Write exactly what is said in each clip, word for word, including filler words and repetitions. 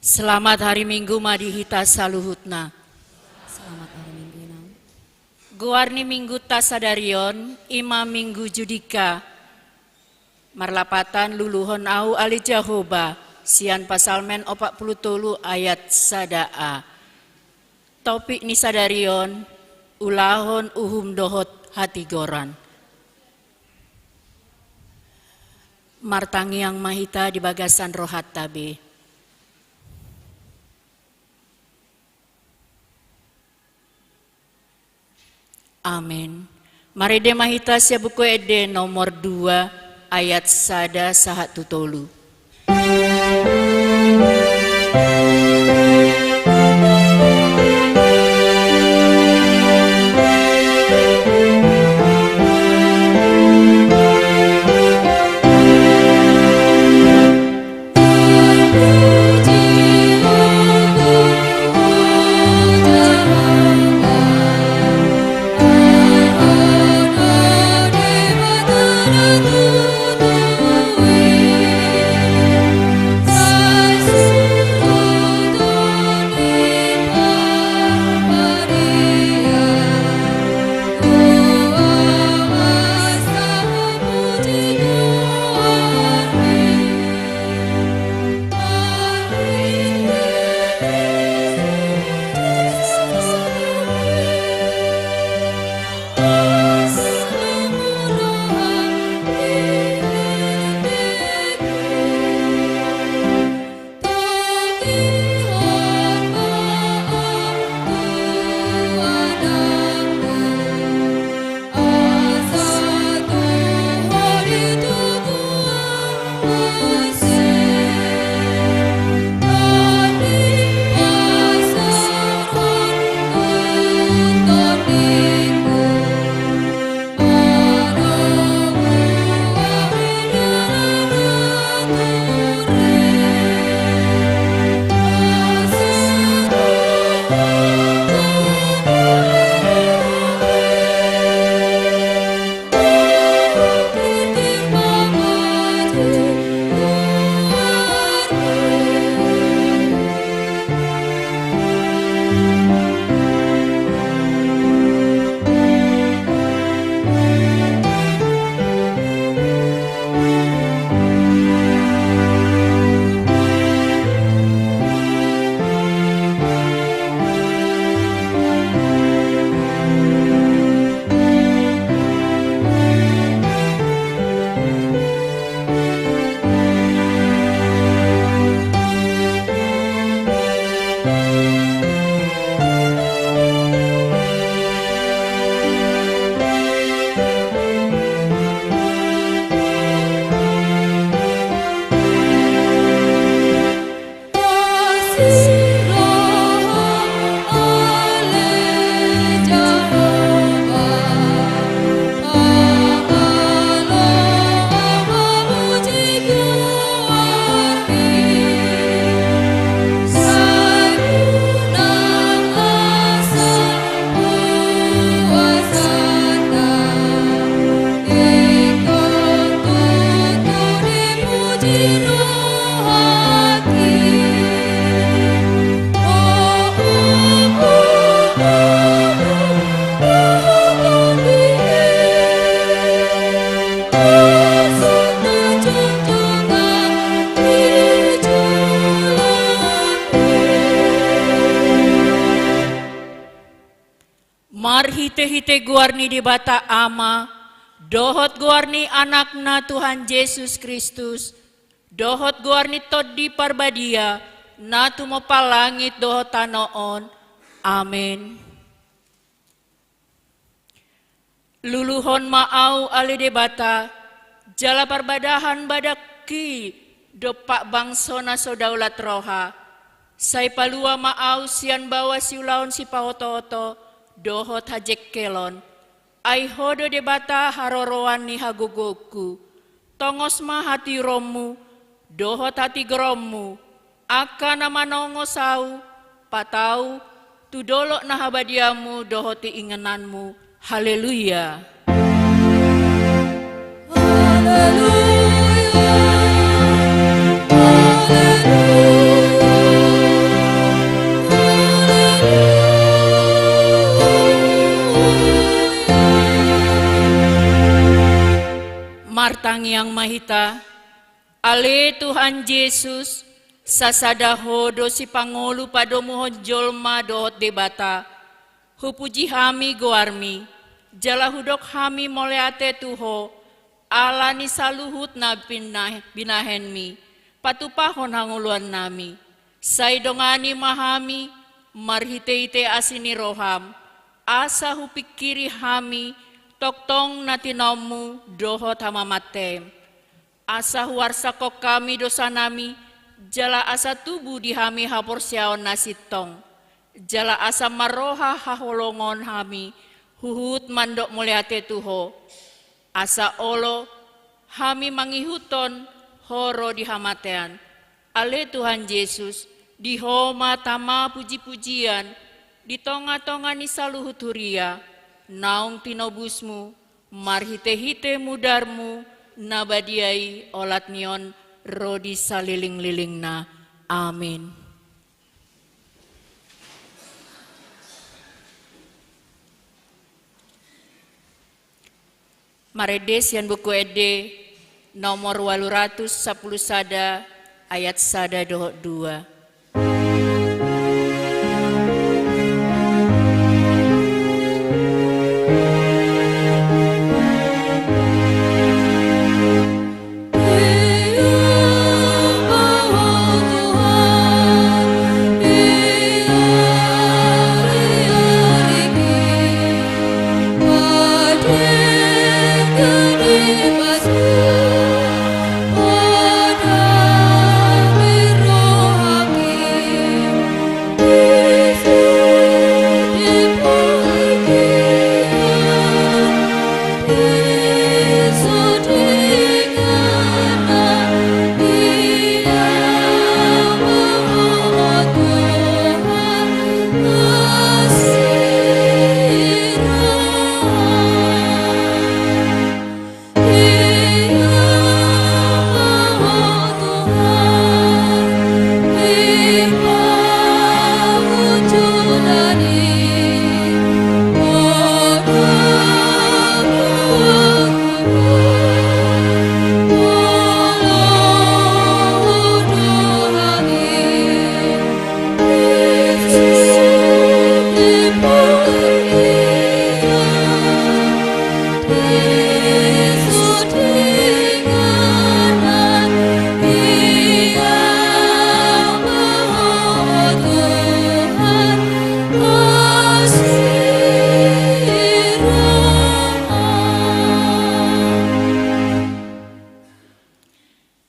Selamat hari Minggu ma di hita saluhutna. Selamat hari Minggu, Inang. Goar ni Mingguta sadari on, i ma Minggu Judika. Marlapatan luluhon ahu ale Jahowa, sian Psalmen opat pulu tolu ayat sada a. Topik ni sadari on, ulahon uhum dohot hatigoran. Martangiang ma hita di bagasan rohanta be. Amen. Marende ma hita sian Buku Ende nomor dua ayat sada sahat tu tolu. Marhitehite goar ni Debata Ama, dohot goar ni Anakna Tuhan Jesus Kristus, dohot goar ni Tondi Parbadia, na tumompa langit dohot tano on. Amen. Luluhon ma ahu ale Debata, jala parbadahan badangki dompak bangso na so daulat roha, sai palua ma ahu sian baoa siulahon sipaotooto dohot hajengkelon. Ai Ho do Debata haroroan ni hagogoonku. Tongos ma hatiuronmu dohot hatigoronmu, angka na manongos ahu, patau tu dolok na habadiaonmu dohot ingananmu. Haleluya. Haleluya. Haleluya. Tangiang ma hita. Ale Tuhan Jesus, sasada Ho do sipangolu padomuhon jolma dohot Debata. Hupuji hami goarMi, jala hudok hami mauliate tu Ho, ala ni saluhut na bina-, binahenMi, patupahon hangoluannami. Sai dongani ma hami, marhite-hite asi ni rohaM, asa hupingkiri hami, tongtong na tinaonMu dohot hamamatteM. Asa huarsakhon hami dosanami, jala asa tubu di hami haporseaon na sintong. Jala asa marroha haholongon hami, huhut mandok mauliate tu Ho. Asa olo, hami mangihuthon Ho ro di hamatean. Ale Tuhan Jesus, di Ho ma tama puji-pujian, di tonga-tonga ni saluhut huria, naung tinobusMu, marhite-hite mudarMu, na badia i olat ni on ro di salelenglelengna. Amin. Marende sian Buku Ende nomor ualu ratus sampulu sada, ayat sada dohot dua.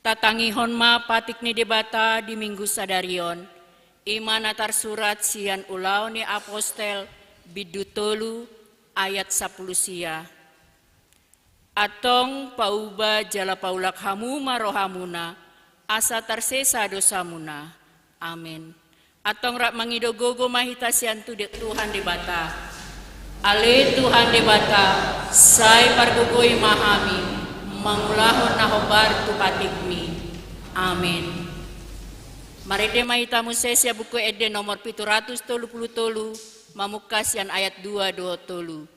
Tatangihon ma patik ni Debata di Minggu sadari on. I ma na tarsurat sian Ulaon ni Apostel, bindu tolu, ayat sampulu sia. Antong pauba jala paulak hamu ma rohamuna, asa tarsesa dosamuna. Amen. Antong rap mangido gogo ma hita sian tu De-, Tuhan Debata. Ale Tuhan Debata, sai pargogoi ma hami, mangulahon na hombar tu patikMi. Amen. Marende ma hita muse sian Buku Ende nomor pitu ratus tolu pulu tolu, mamungka sian ayat dua dohot tolu.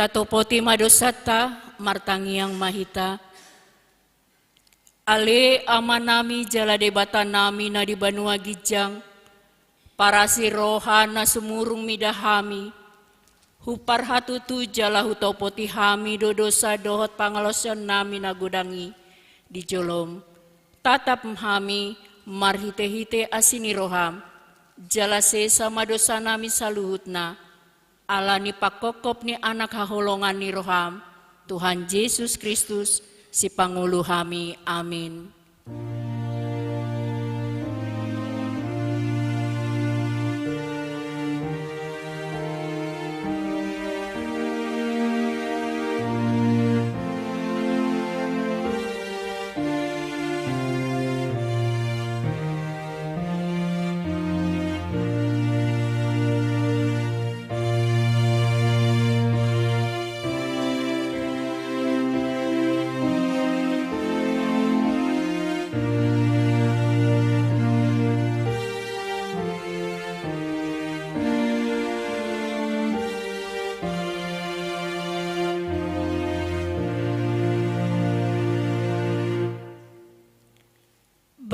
Topoti ma dosanta, martangiang ma hita. Ale Amanami jala Debatanami na di banua ginjang, parasi roha na sumurung mida hami, huparhatutu jala hutopoti hami do dosa dohot pangalaosionnami na godang i di jolom. Tatap hami marhitehite asi ni roham, jala sesa ma dosanami saluhutna, ala ni pangkophop ni Anak haholongan ni roham, Tuhan Jesus Kristus, Sipangolu hami. Amin.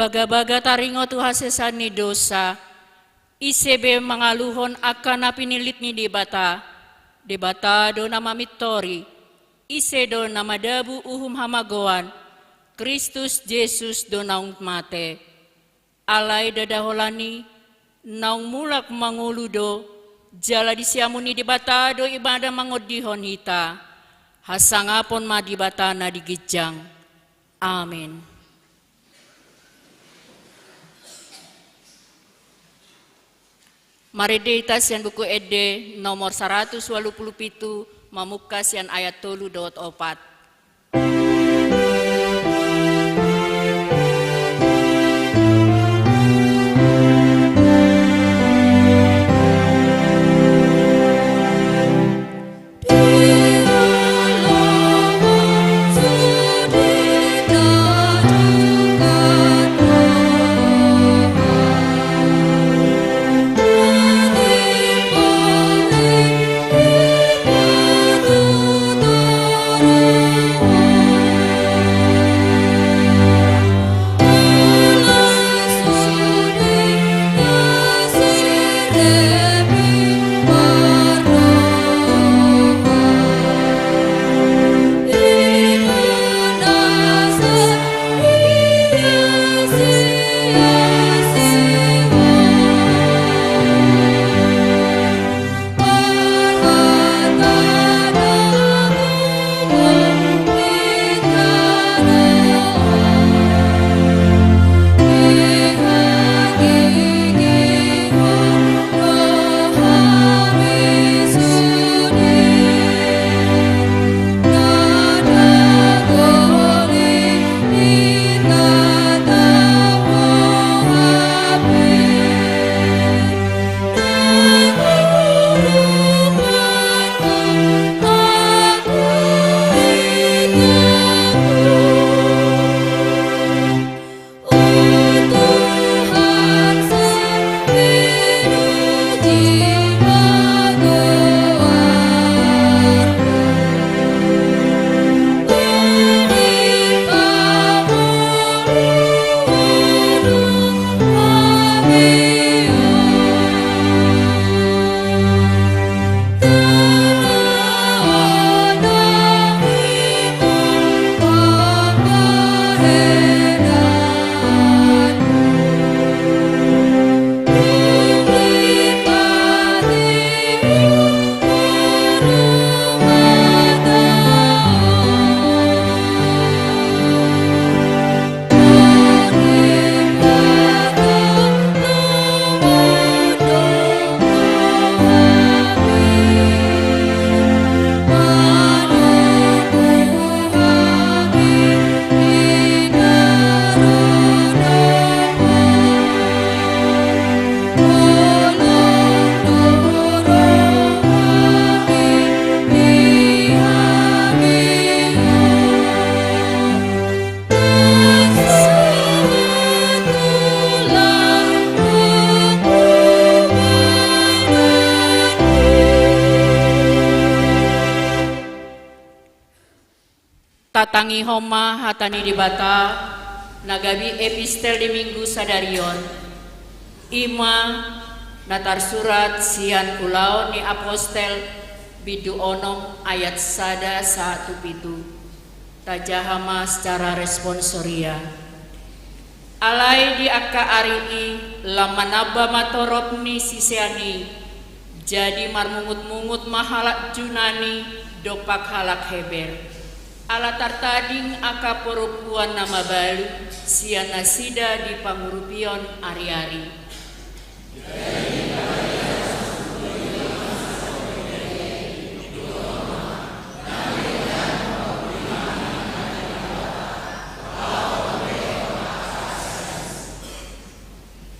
Bagabaga taringot tu hasesaan ni dosa, ise be mangaluhon angka na pinillit ni Debata? Debata do na mamintori. Ise do na madabu uhum hamagoan? Kristus Jesus do naung mate. Alai ndada holan i, naung mulak mangolu do, jala di siamun ni Debata do Ibana mangondihon hita. Hasangapon ma Debata na di ginjang. Amin. Marende hita sian Buku Ende nomor saratus ualu pulu pitu, mamungka sian ayat tolu dohot opat. Tatangihon ma hata ni Debata na gabe epistel di Minggu sadari on, i ma na tarsurat sian Ulaon ni Apostel bindu onom ayat sada sahat tu pitu. Tajaha ma secara responsoria. Alai di angka ari i lam manamba ma torop ni sisean i, jadi marmungut-mungut ma halak Junani dompak halak Heber. Ala tartading angka parompuan na mabalu sian nasida di pangurupion ari-ari.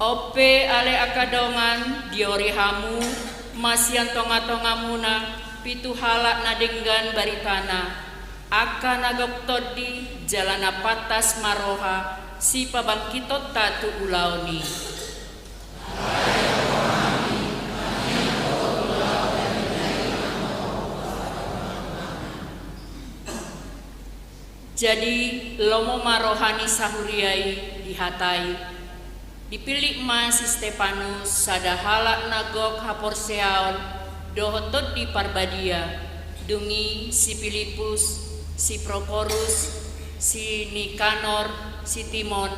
On pe ale angka dongan, diori hamu ma sian tonga-tongamuna pitu halak na denggan baritana, angka na gok tondi jala na pantas marroha sipabangkitonta tu ulaon i. Jadi lomo ma roha ni sahuria i dihatai. Dipillit ma si Stepanus sada halak na gok haporseaon dohot Tondi Parbadia, dung i si Pilippus, si Prokorus, si Nikanor, si Timon,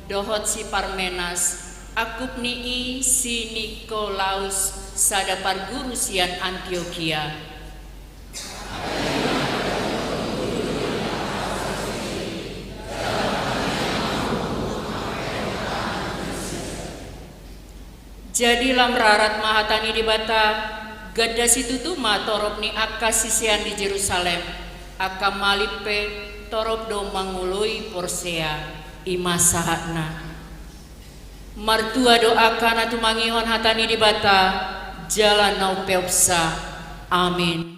dohot si Parmenas, angkup ni i si Nikolaus, sada parguru sian Antiokia. Jadi lam rarat ma hata ni Debata, ganda situtu ma torop ni angka sisean di Jerusalem, angka malim pe torop do mangoloi porsea. I ma sahatna. Martua do angka na tumangihon hata ni Debata jala na umpeopsa. Amin.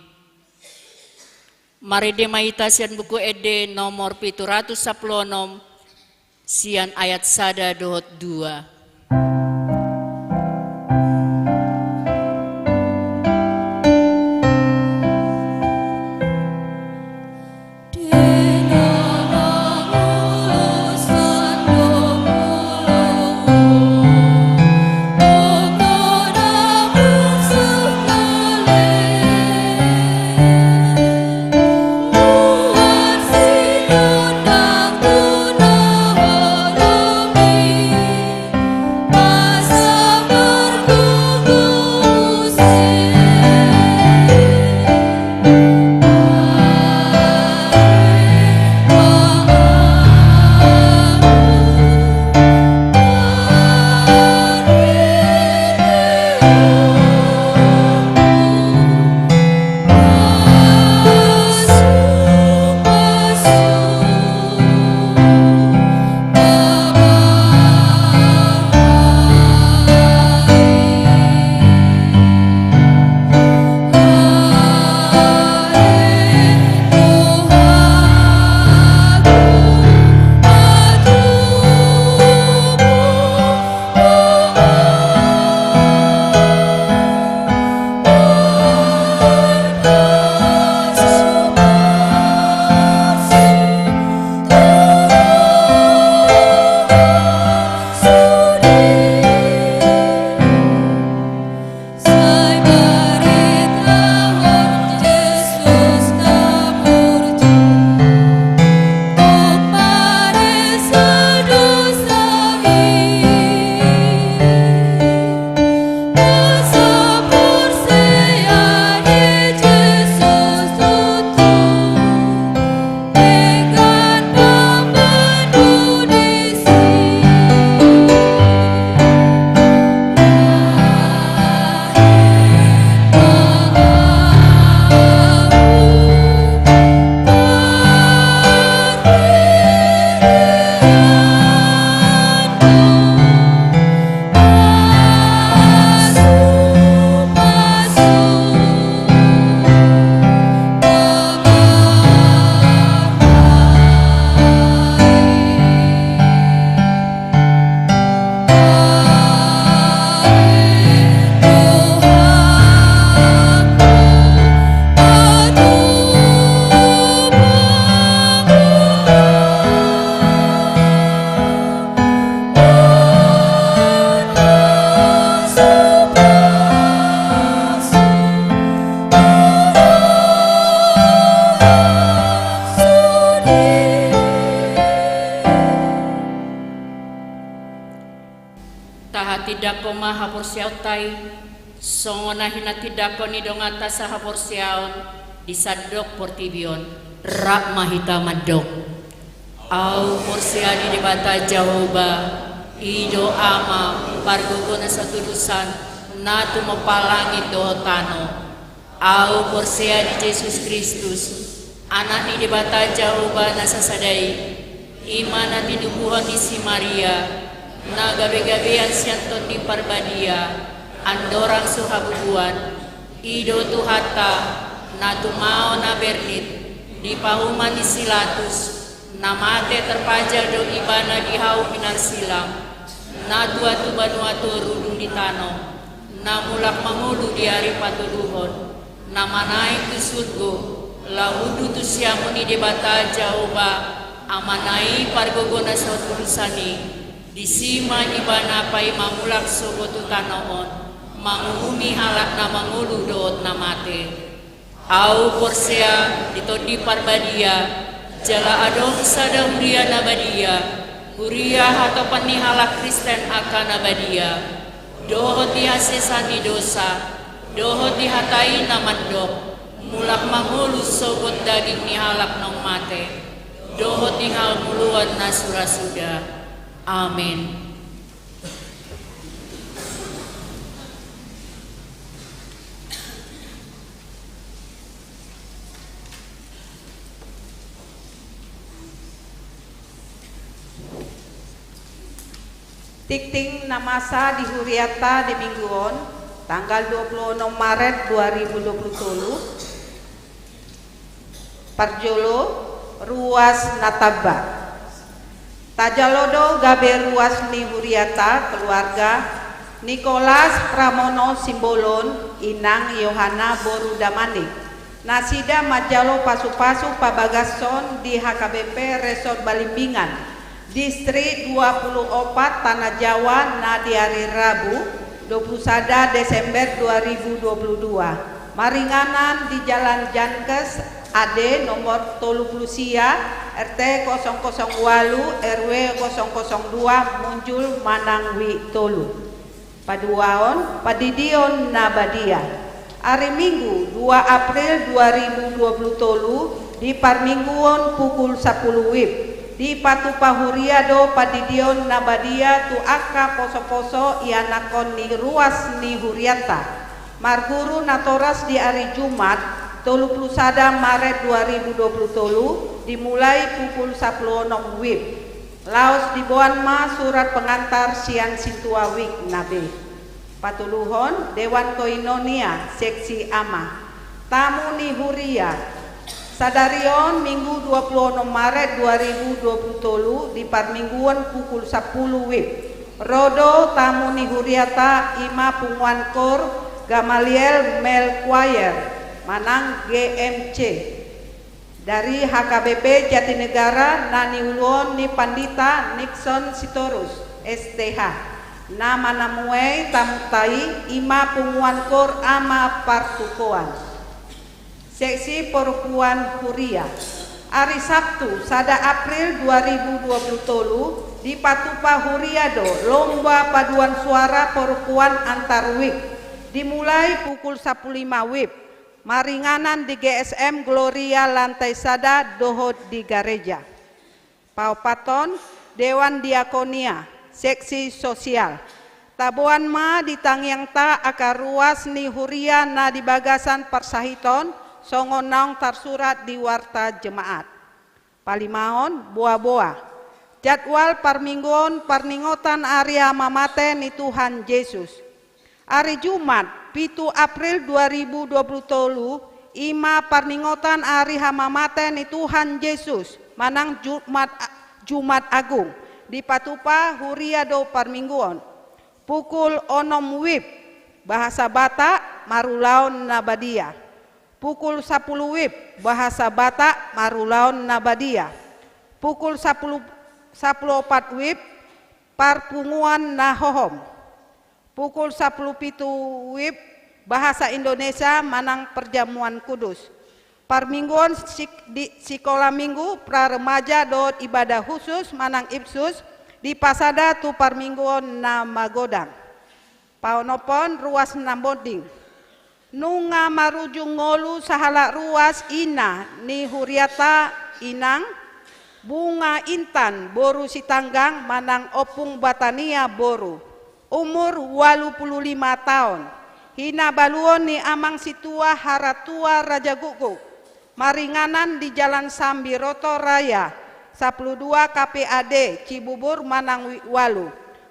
Marende ma hita sian Buku Ende nomor pitu ratus sampulu onom, sian ayat sada dohot dua. Tindangkon ma haporseaonta i, songon na hinatindangkon ni donganta sahaporseaon di sandok portibi on. Rap ma hita mandok. Ahu porsea di Debata Jahowa, i do Ama, pargogo na saturusan, na tumompa langit dohot tano. Ahu porsea di Jesus Kristus, Anak ni Debata Jahowa na sasada i, i ma na tinubuhon ni si Maria, na gabegabean sian Tondi Parbadia, andorang so habubuan, i do Tuhanta, na tumaon na bernit, di pahuman ni si Latus, na mate tarpaja do ibana di hau pinarsilang, na tuat tu banua toru dung di tano, na mulak mangolu di ari patoluhon, na manaek tu surgo, laho hundul tu siamun ni Debata Jahowa, Amana i pargogo na saturusan i, disi ma ibana paima mulak sogot tu tano on, manguhumi halak na mangolu dohot na mate. Ahu porsea di Tondi Parbadia, jala adong sada huria na badia, huria hatopan ni halak Kristen angka na badia, dohot di hasesaan ni dosa, dohot di hata i na mandok, mulak mangolu sogot daging ni halak naung mate, dohot di hangoluan na surasuda. Amen. Tingting na masa di hurianta di minggu on, tanggal dua puluh enam Maret dua ribu dua puluh tolu. Parjolo, ruas na tamba. Tajalo do gabe ruas ni hurianta, keluarga Nikolas Pramono Simbolon, inang Yohana boru Damanik. Nasida manjalo pasupasu pabagason di H K B P Resort Balimbingan, Distrik dua puluh opat Tanah Jawa, na di ari Rabu, dua puluh sada Desember dua ribu dua puluh dua, maringanan di Jalan Jankes A D nomor tolu pulu sia, R T kosong kosong walu, R W kosong kosong dua, Munjul, Manang Wi tolu. Paduahon, pandidion na badia. Ari Minggu, dua April dua ribu dua puluh tolu, di parmingguon pukul sapuluh wib, dipatupa huria do pandidion na badia tu angka posoposo ianakhon ni ruas ni hurianta. Marguru natoras di ari Jumat, tolu pulu sada Maret dua ribu dua puluh tolu, dimulai pukul sapuluh onom wib. Laos diboan ma surat pengantar sian sintua wik na be. Patoluhon, Dewan Koinonia, Seksi Ama. Tamu ni huria. Sadari on, Minggu dua puluh onom Maret dua ribu dua puluh tolu, di parmingguon pukul sapuluh wib. Ro do tamu ni hurianta, i ma punguan kor Gamaliel Male Choir, manang G M C. Dari H K B P Jatinegara na niuluhon ni Pandita Nixon Sitorus, S T H, na manamuei tamunta i, i ma punguan kor Ama Partukoan. Seksi Parompuan Huria. Ari Sabtu, sada April dua ribu dua puluh tolu, dipatupa huria do lomba paduan suara parompuan antar wik. Dimulai pukul sapuluh lima wib. Maringanan di G S M Gloria lantai sada dohot di gareja. Paopathon, Dewan Diakonia, Seksi Sosial. Taboan ma di tangiangta angka ruas ni huria na di bagasan parsahiton, songon naung tarsurat di warta jemaat. Palimaon, boaboa. Jadwal parmingguon parningotan ari hamamate ni Tuhan Jesus. Ari Jumat, pitu April dua ribu dua puluh tolu, i ma parningotan ari hamamate ni Tuhan Jesus, manang Jumat, Jumat Agung, dipatupa huria do parmingguon. Pukul onom wib, bahasa Batak, marulaon na badia. Pukul sapuluh wib, bahasa Batak, marulaon na badia. Pukul sapuluh, sapuluh opat wib, parpunguan na hohom. Pukul sapuluh pitu wib, bahasa Indonesia, manang perjamuan kudus. Parmingguon sik-, di sikola minggu, pra remaja dohot ibadah khusus, manang ipsus, dipasada tu parmingguon na magodang. Paonomhon ruas na monding. Nunga marujung ngolu sahalak ruas ina ni huriata, Inang Bunga Intan boru Sitanggang manang Ompung Batania boru, umur ualu pulu lima taon, hinabaluon ni amang situa Haratua Rajagukguk, maringanan di Jalan Sambiroto Raya, sapulu dua K P A D, Cibubur manang Wi-, ualu.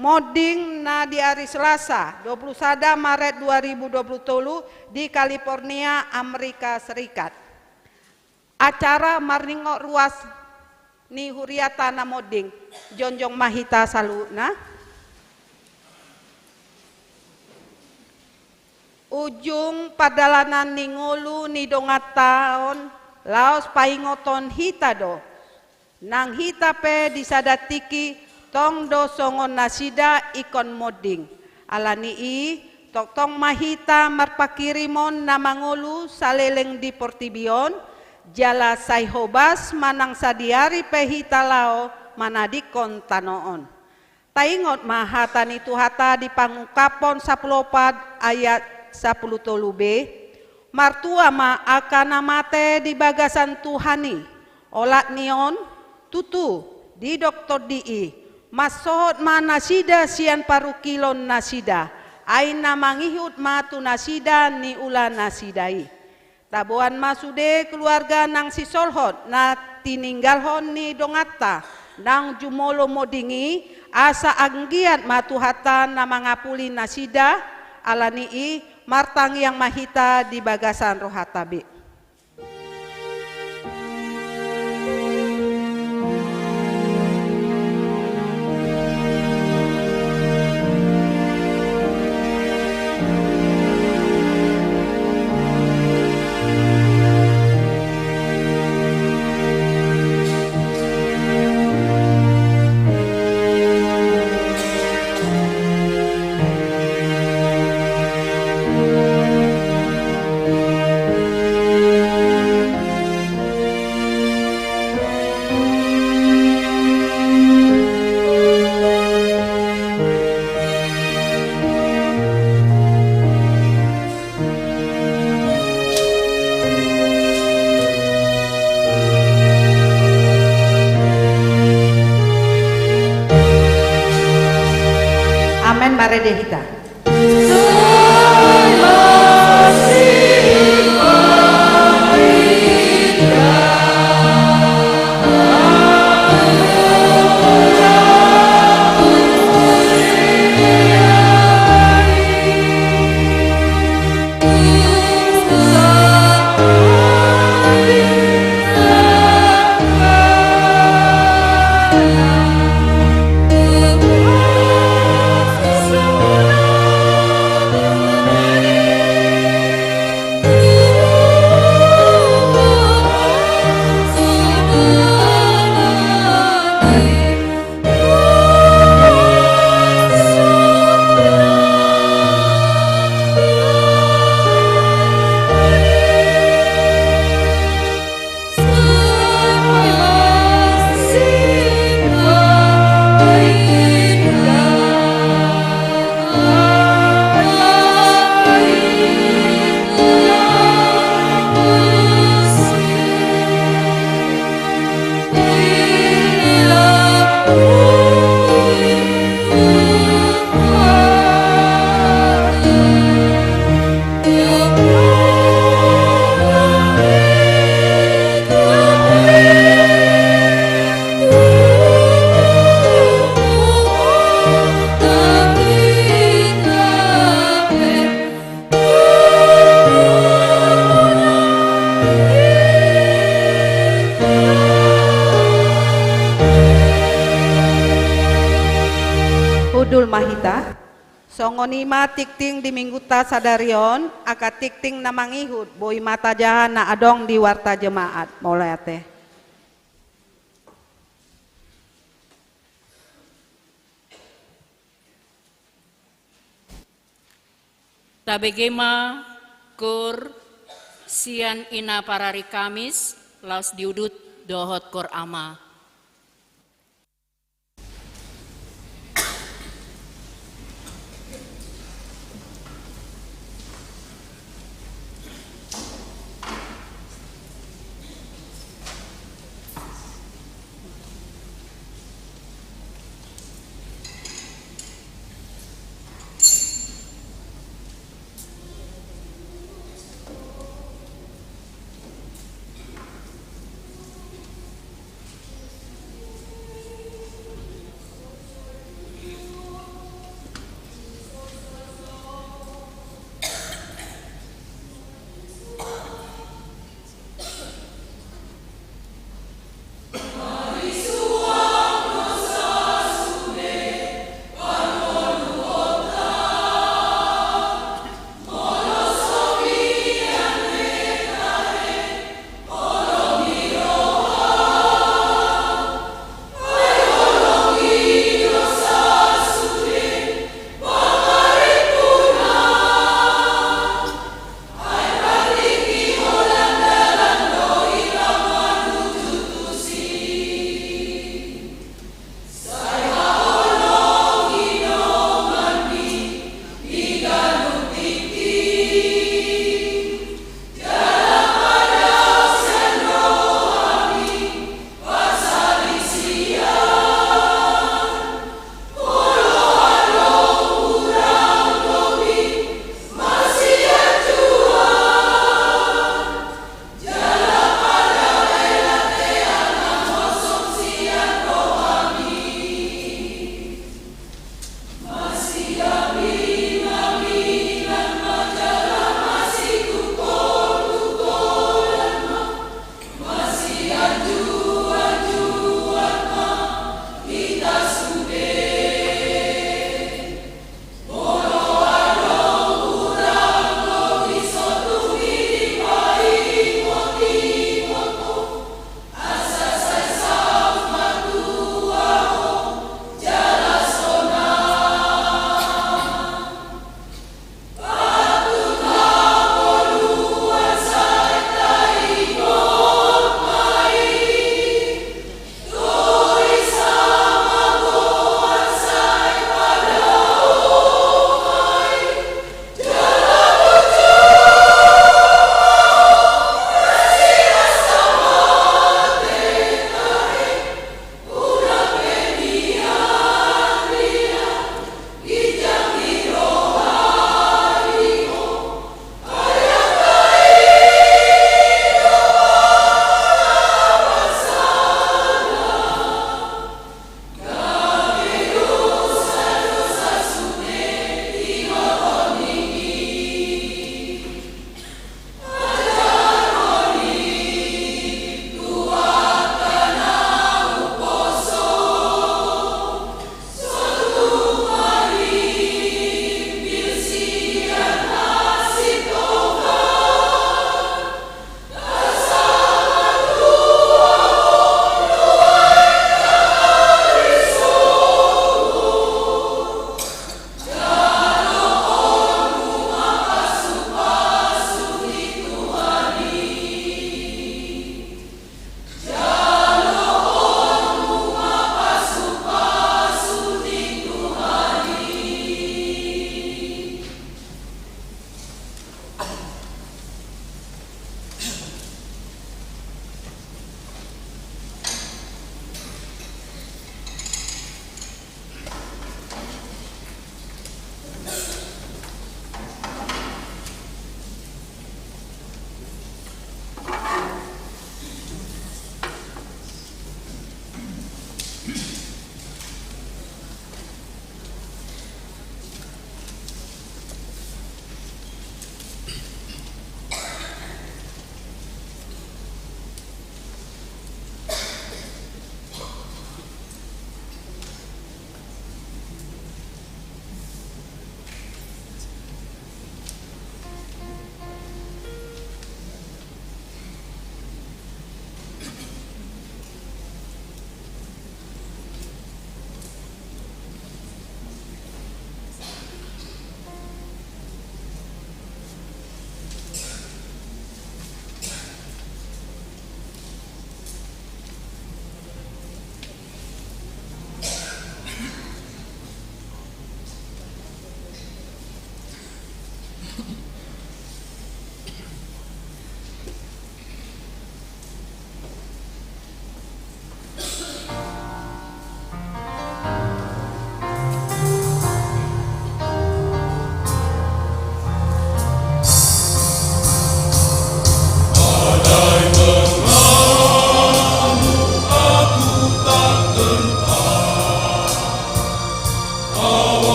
Monding na di ari Selasa, dua pulu sada Maret dua ribu dua pulu tolu, di California, Amerika Serikat. Acara marningot ruas ni huriata na monding, jongjong ma hita saluhutna. Ujung pardalanan ni ngolu ni donganta on laos paingothon hita do. Nang hita pe di sada tingki tong do songon nasida ingkon monding. Ala ni i, tongtong ma hita marpanghirimon na mangolu saleleng di portibi on, jala sai hobas manang sadiari pe hita laho manadingkon tano on. Taingot ma hata ni Tuhanta di Pangungkapon sapulu opat ayat sapulu tolu b, martua ma angka na mate di bagasan Tuhan i. Olat ni on, tutu, didok tondi i, mansohot ma nasida sian parungkilon nasida, ai na mangihut ma tu nasida niula nasida i. Taboan ma sude keluarga nang sisolhot na tininggalhon ni donganta naung jumolo monding i, asa anggiat ma Tuhanta na mangapuli nasida. Ala ni i, martangiang ma hita di bagasan rohanta be. Amen, marende hita. Hundul ma hita. Songon i ma tingting di minggunta sadari on, angka tingting na mangihut, boi ma tajaha na adong di warta jemaat. Mauliate. Tabege ma koor sian Ina Parari Kamis, laos di udut dohot koor ama.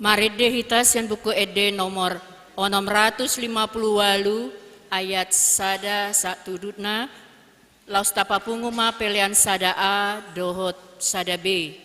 Marende hita sian Buku Ende nomor onom ratus lima pulu ualu, ayat sada sahat tu dua, laos tapapungu ma pelean sada A dohot sada B.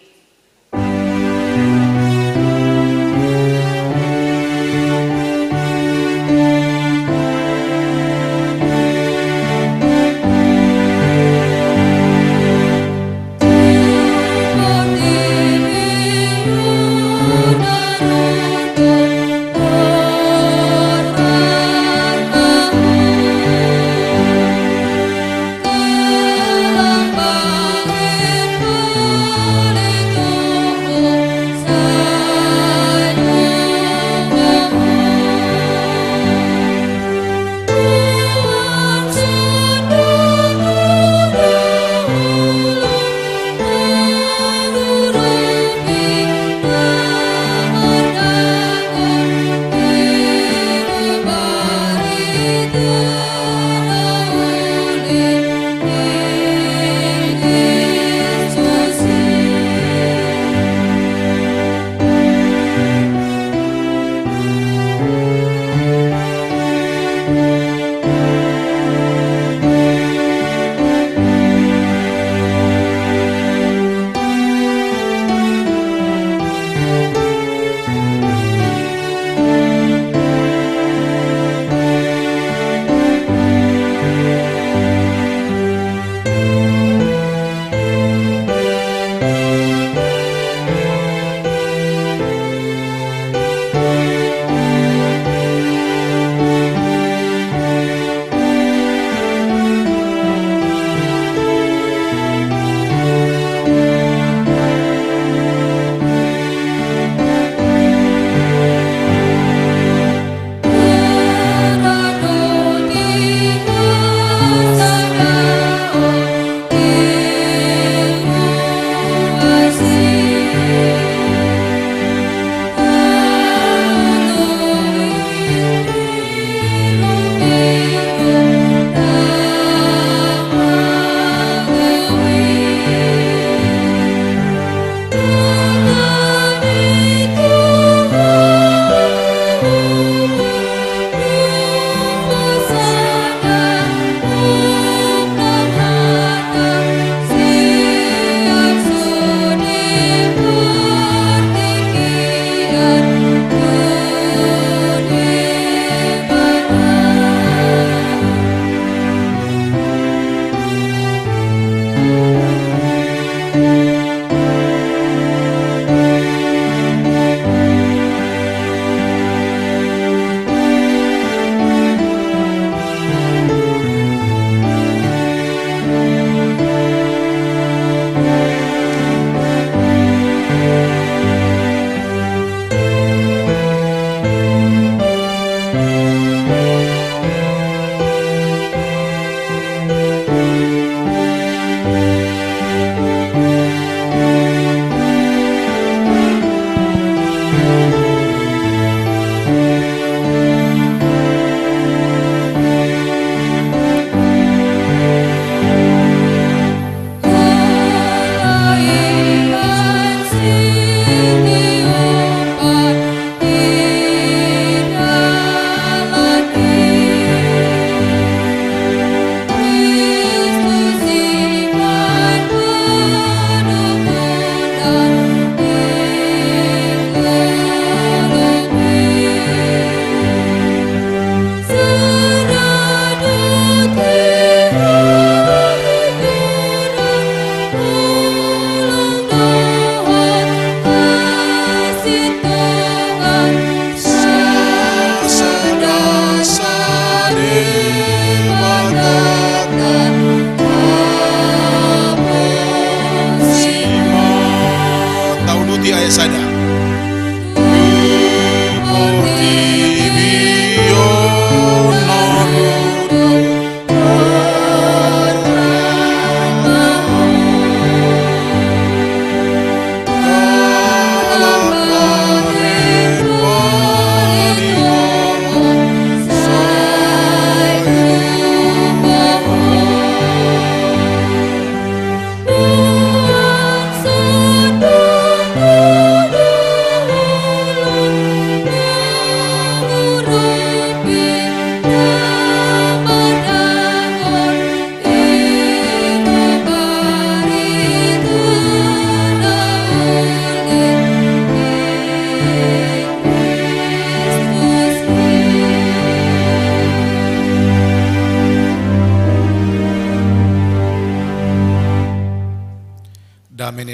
Tauduti ayat sada.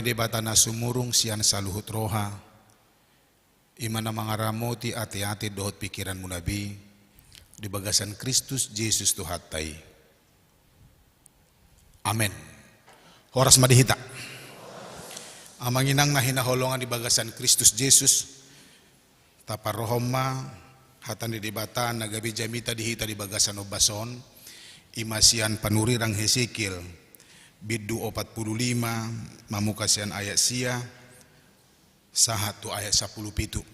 Debata na sumurung sian saluhut roha, i ma na mangaramoti ateate dohot pingkiranmuna be, di bagasan Kristus Jesus Tuhanta i. Amen. Horas ma di hita. Amang inang na hinaholongan di bagasan Kristus Jesus, taparrohahon ma hata ni Debata na gabe jamita di hita di bagasan ombas on, i ma sian panurirang Hesekiel, bindu opat pulu lima, mamungka sian ayat sia, sahat tu ayat sampulu pitu.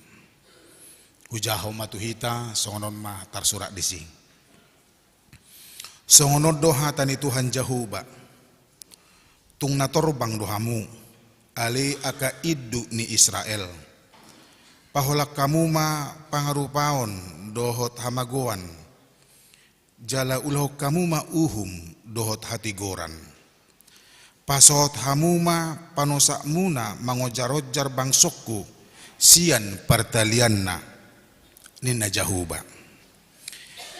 Hujahahon ma tu hita, songon on ma tarsurat disi. Songon on do hata ni Tuhan Jahowa: Tung na torbang do hamu, ale angka induk ni Israel. Paholang hamu ma pangarupaon dohot hamagoan, jala ulahon hamu ma uhum dohot hatigoran. Pasohot hamu ma panosakmuna mangonjar-onjar bangsongku sian partalianna, ninna Jahowa.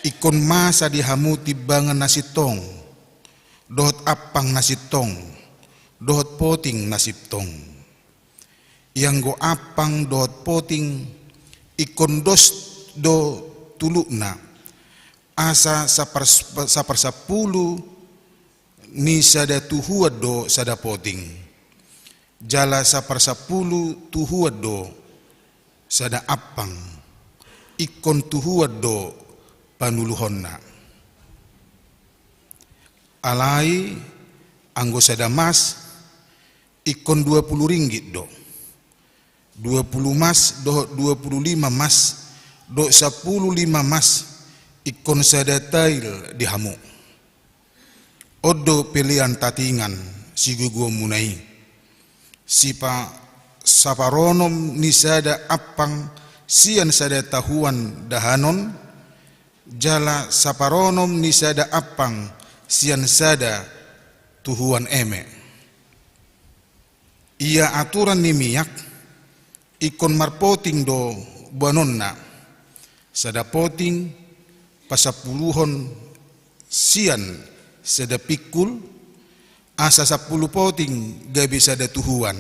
Ingkon masa di hamu timbangan na sintong, dohot ampang na sintong, dohot poting na sintong. Ianggo ampang dohot poting, ingkon dos do tulukna, asa sapar-, saparsampulu ni sada tuhuan do sada poting, jala saparsampulu tuhuan do sada ampang, ingkon tuhuan do panuluhonna. Alai anggo sada mas, ingkon dua pulu ringgit do. Dua pulu mas dohot dua pulu lima mas, dohot sampulu lima mas, ingkon sada tail di hamu. On do pelean tatingan sigogoonmuna i. Sipa-, saparonom ni sada ampang sian sada tuhuan dahanon, jala saparonom ni sada ampang sian sada tuhuan eme. Ia aturan ni miak, ingkon marpoting do boanonna, sada poting pasampuluhon sian sada pingkul, asa sampulu poting gabe sada tuhuan.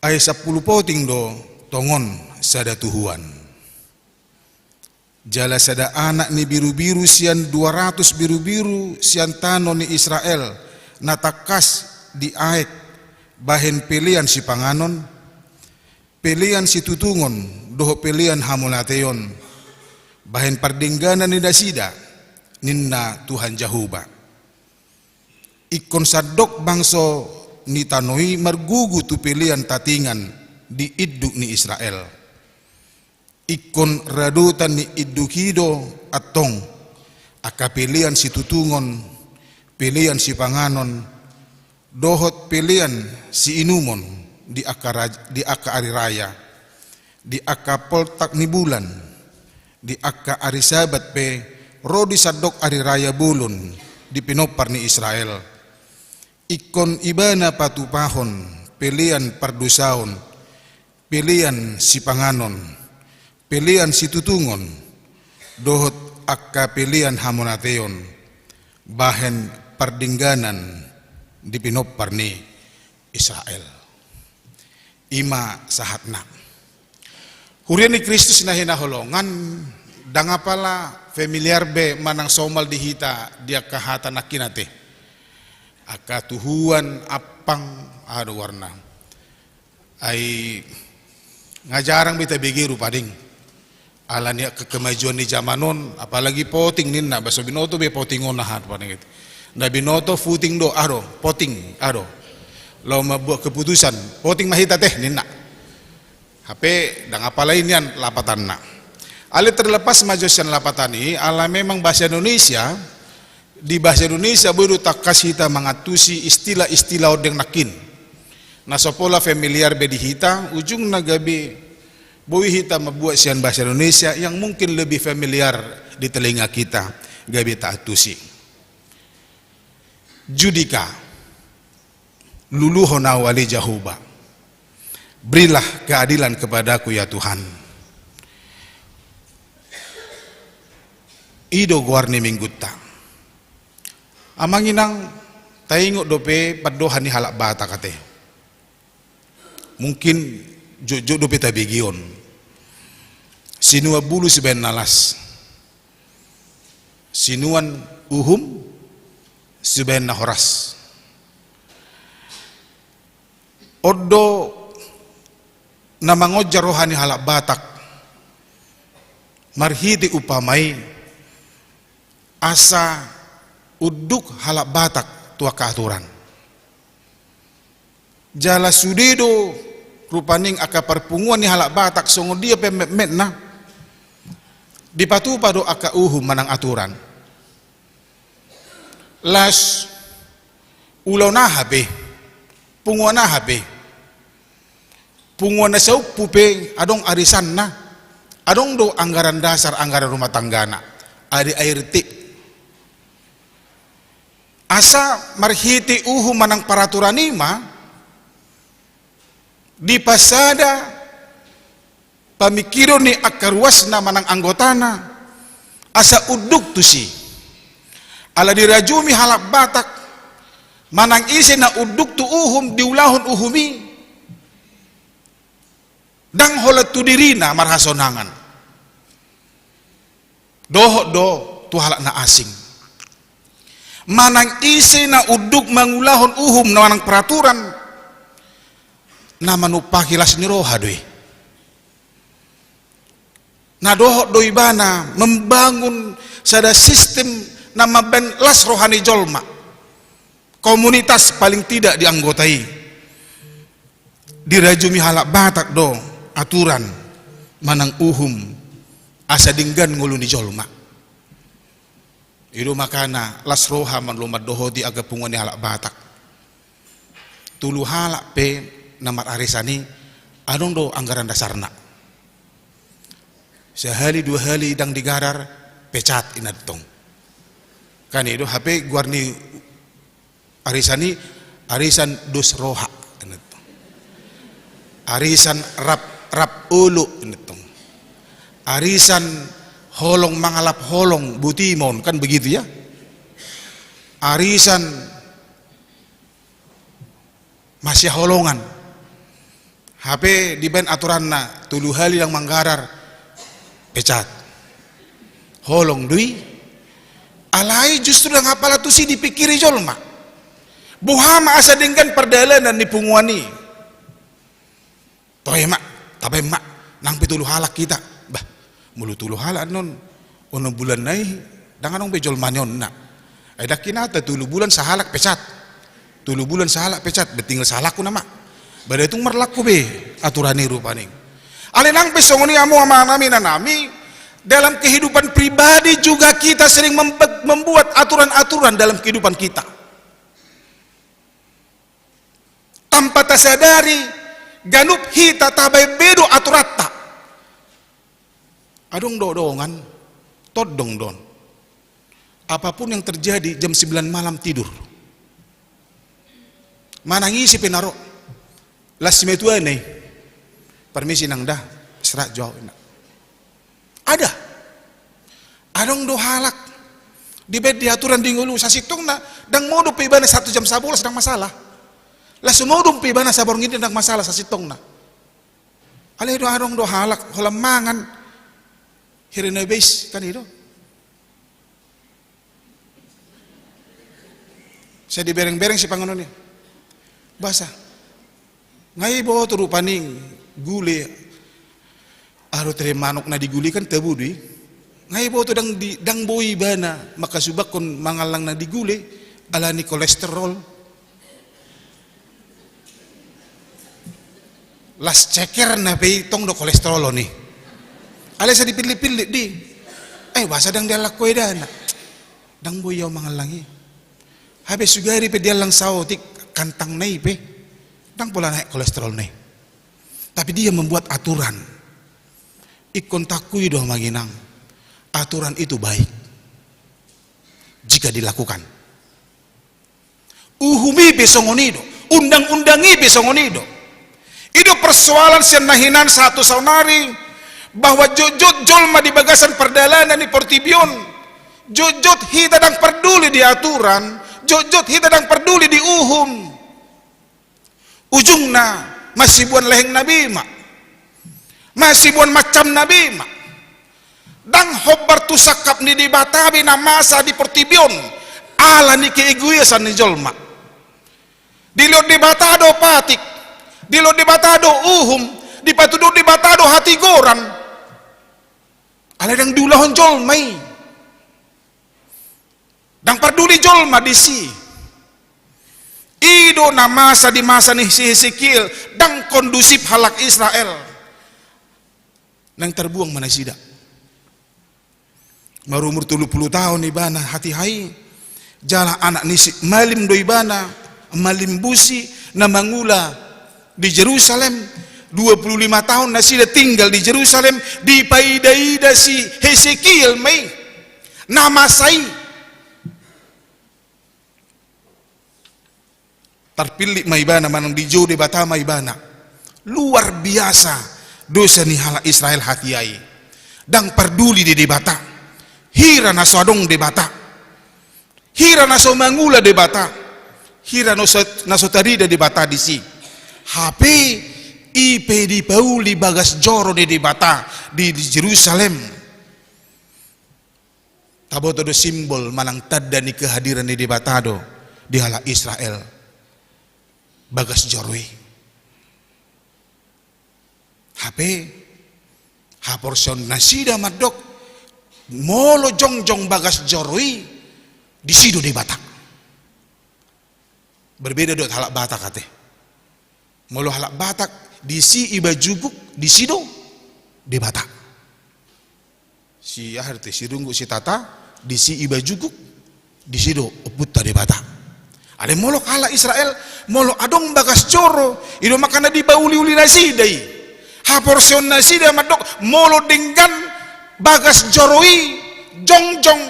Ai sampulu poting do tongon sada tuhuan. Jala sada anak ni birubiru sian dua ratus birubiru sian tano ni Israel, na tangkas diaek bahen pelean sipanganon, pelean situtungon dohot pelean hamonanteon, bahen pardengganan ni nasida, ninna Tuhan Jahowa. Ingkon sandok bangso ni tano i margugu tu pelean tatingan di induk ni Israel. Ingkon radotan ni induk i do antong angka pelean situtungon, pelean sipanganon, dohot pelean siinumon di angka raj-, di angka ari raya, di angka poltak ni bulan, di angka ari Sabat pe ro di sandok ari raya bolon di pinompar ni Israel. Ingkon ibana patupahon pelean pardosaon, pelean sipanganon, pelean situtungon, dohot angka pelean hamonanteon, bahen pardengganan di pinompar ni Israel. I ma sahatna. Huria ni Kristus na hinaholongan, ndang apala familiar be manang somal di hita di angka hata nangkin ate. Angka tuhuan, ampang, aha do goarna. Ai nga jarang be tabege rupa ding. Ala ni angka kemajuan ni jaman on, apalagi poting ninna, ba so binoto be poting on aha, paling itu. Nda binoto puting do, aha do, poting, aha do. Laho mambuat keputusan, poting ma hita ate, ninna. Hape ndang apala i nian lapatanna. Alai terlepas ma jo sian lapatan i, ala memang bahasa Indonesia, di bahasa Indonesia boi do tangkas hita mangantusi istilah-istilah ondeng nangkin. Na so pola familiar be di hita, ujungna gabe boi hita mambuat sian bahasa Indonesia yang mungkin lebih familiar di telinga kita, gabe taantusi. Judika, luluhon ahu ale Jahowa. Berilah keadilan kepadaku ya Tuhan. I do goar ni minggunta. Amang inang, Taingot dope pandohan ni halak Batak ate. Mungkin jotjot dope tabege on. Sinuan bulu sibaen na las. Sinuan uhum sibaen na horas. On do na mangonjar roha ni halak Batak marhite umpama i asa unduk halak Batak tu angka aturan. Jala sude do rupani angka parpunguan ni halak Batak songon dia pe metmetna dipatupa do angka uhum manang aturan. Las ulaon aha pe, punguan aha pe, punguan na saumpu pe adong arisanna, adong do anggaran dasar, anggaran rumah tanggana, A D A R T. Asa marhite uhum manang paraturan i ma dipasada pamingkiron ni angka ruasna manang anggotana asa unduk tusi. Ala dirajumi halak Batak manang ise na unduk tu uhum, diulahon uhum i, ndang holan tu dirina marhasonangan. Dohot do tu halak na asing. Manang ise na unduk mangulahon uhum na manang peraturan, na manumpahi las ni roha do i. Na dohot do ibana membangun sada sistem na mambaen las roha ni jolma. Komunitas paling tidak di anggota i. Dirajumi halak Batak do aturan manang uhum asa denggan ngolu ni jolma. I do makana las roha ma do mandohoti angka punguan ni halak Batak. Tolu halak pe na mararisan i adong do anggaran dasarna. Sahali dua hali ndang digarar, pecat inna tong. Kan i do hape goar ni arisan i, arisan dos roha inna tong. Arisan rap, rap olo inna tong. Arisan holong mangalap holong botima on, kan begitu ya. Arisan masihaholongan. Hape dibaen aturanna tolu hali ndang manggarar, pecat. Holong do i. Alai justru ndang apala tusi dipingkiri jolma. Boha ma asa denggan pardalanan ni punguan i. Toe ma, tabaen ma, nang pe tolu halak hita. Bah, molo tolu halak annon, onom bulan nai, ndang adong be jolma ni on na. Ai ndang hinata tolu bulan sahalak pecat. Tolu bulan sahalak pecat, berarti tinggal sahalakku nama. Berarti tung marlaku be aturan i rupani. Alai nang pe songon i hamu amang nami, inang nami, dalam kehidupan pribadi juga kita sering membe-, membuat aturan-aturan dalam kehidupan kita. Tanpa tasadari, ganup hita tabaen be do aturanta. Adong do dongan, tondong do on. Apapun yang terjadi, jam sembilan malam tidur. Manang ise pe na ro. Las si matuana i. Permisi nang da, istirahat jo au inna. Ada. Adong do halak. Dibaen di aturan di ngolu, sasintongna ndang modom pe ibana satu jam sabolas ndang masalah. Las modom pe ibana saborngin ndang masalah sasintongna. Alai do adong do halak holan mangan. Hira na bais kan i do. Sai dibereng-bereng sipanganon i. Boasa? Nga iboto rupani gule. Aru tere manuk na digule kan tabu do i. Nga iboto ndang di, ndang boi ibana mangkasubakkon mangallang na digule alani kolesterol. Las cekerna pe i tong do kolesterol on i. Alai sai dipillit-pillit di. Eh, boasa ndang diallang ho ibana? Ndang boi au mangallang i. Hape sugari pe diallang saotik kantangna i pe, ndang pola naek kolesterolna i. Tapi dia membuat aturan. Ingkon taakui do amang inang, aturan itu baik jika dilakukan. Uhum i pe songon i do, undang-undang i pe songon i do. I do persoalan sian na hinan sahat tu saonari, bahwa jotjot jolma di bagasan pardalanan ni portibi on, jotjot hita ndang parduli di aturan, jotjot hita ndang parduli di uhum. Ujungna masibuan lehengna be ma, masibuan mancamna be ma. Ndang hombar tu sangkap ni Debata be na masa di portibi on ala ni keegoisan ni jolma. Dilehon Debata do patik, dilehon Debata do uhum, dipatuduhon Debata do hatigoran. Alai ndang diulahon jolma i. Ndang parduli jolma disi. I do na masa di masa ni si Hesekiel, ndang kondusif halak Israel. Naeng tarbuang ma nasida. Marumur tolu pulu taon ibana hatiha i, jala anak ni si malim do ibana, malim busi, na mangula di Jerusalem. Dua pulu lima taon nasida tinggal di Jerusalem, dipaidaida si Hesekiel ma i na masa i. Tarpillit ma ibana manang dijou Debata ma ibana. Luar biasa dosa ni halak Israel hatiha i. Ndang parduli di Debata. Hira na so adong Debata. Hira na so mangula Debata. Hira na so, na so tarida Debata disi. Hape i pe dipauli bagas joro ni Debata di, di Jerusalem. Taboto do simbol manang tanda ni kehadiran ni Debata do di halak Israel bagas joro i. Hape haporseaon nasida mandok molo jongjong bagas joro i, disi do Debata. Berbeda dohot halak Batak ate. Molo halak Batak, disi iba juguk, disi do Debata. Si aha do ate, si runggu, si tata, disi iba juguk, disi do ompunta Debata. Alai molo halak Israel, molo adong bagas joro, i do makana dipauliuli nasida i. Haporseaon nasida mandok molo denggan bagas joro i jongjong,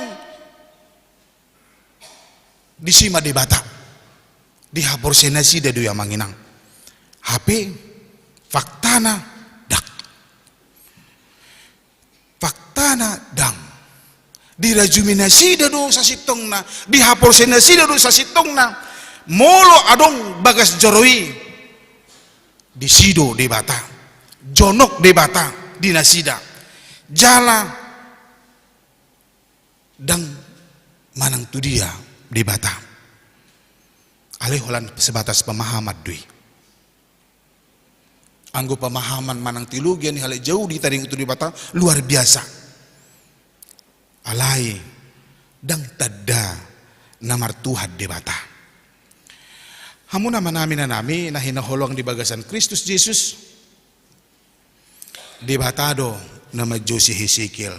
disi ma Debata. Di haporseaon nasida do i, amang inang. Hape faktana ndang. Faktana ndang. Dirajumi nasida do sasintongna, di haporseaon nasida do sasintongna. Molo adong bagas joro i, disi do Debata. Jonok Debata di nasida. Jala ndang manang tu dia Debata. Alai holan sebatas pemahaman do i. Anggo pemahaman manang teologia ni halak Jahudi taringot tu Debata luar biasa. Alai ndang tanda na martuhan Debata. Hamu na manami na nami na hinaholong di bagasan Kristus Jesus. Debata do na manjou si Hesekiel.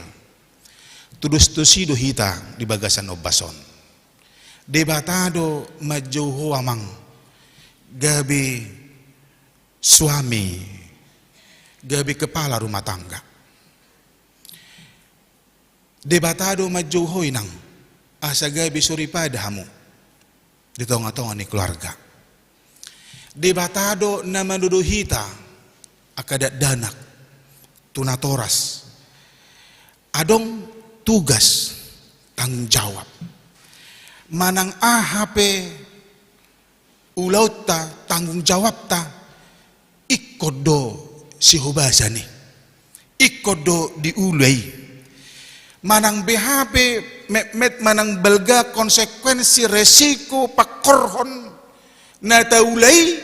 Tudos tusi do hita di bagasan ombas on. Debata do manjou ho, amang, gabe suami, gabe kepala rumah tangga. Debata do manjou ho, inang, asa gabe soripada hamu di tongatonga ni keluarga. Debata do na mandodo hita angka dakdanak tu natoras. Adong tugas, tanggung jawab. Manang aha pe ulaonta, tanggung jawabta, ingkon do sihobasan i, ingkon do diula i. Manang beha pe metmet manang balga konsekuensi, resiko, pangkorhon na taula i,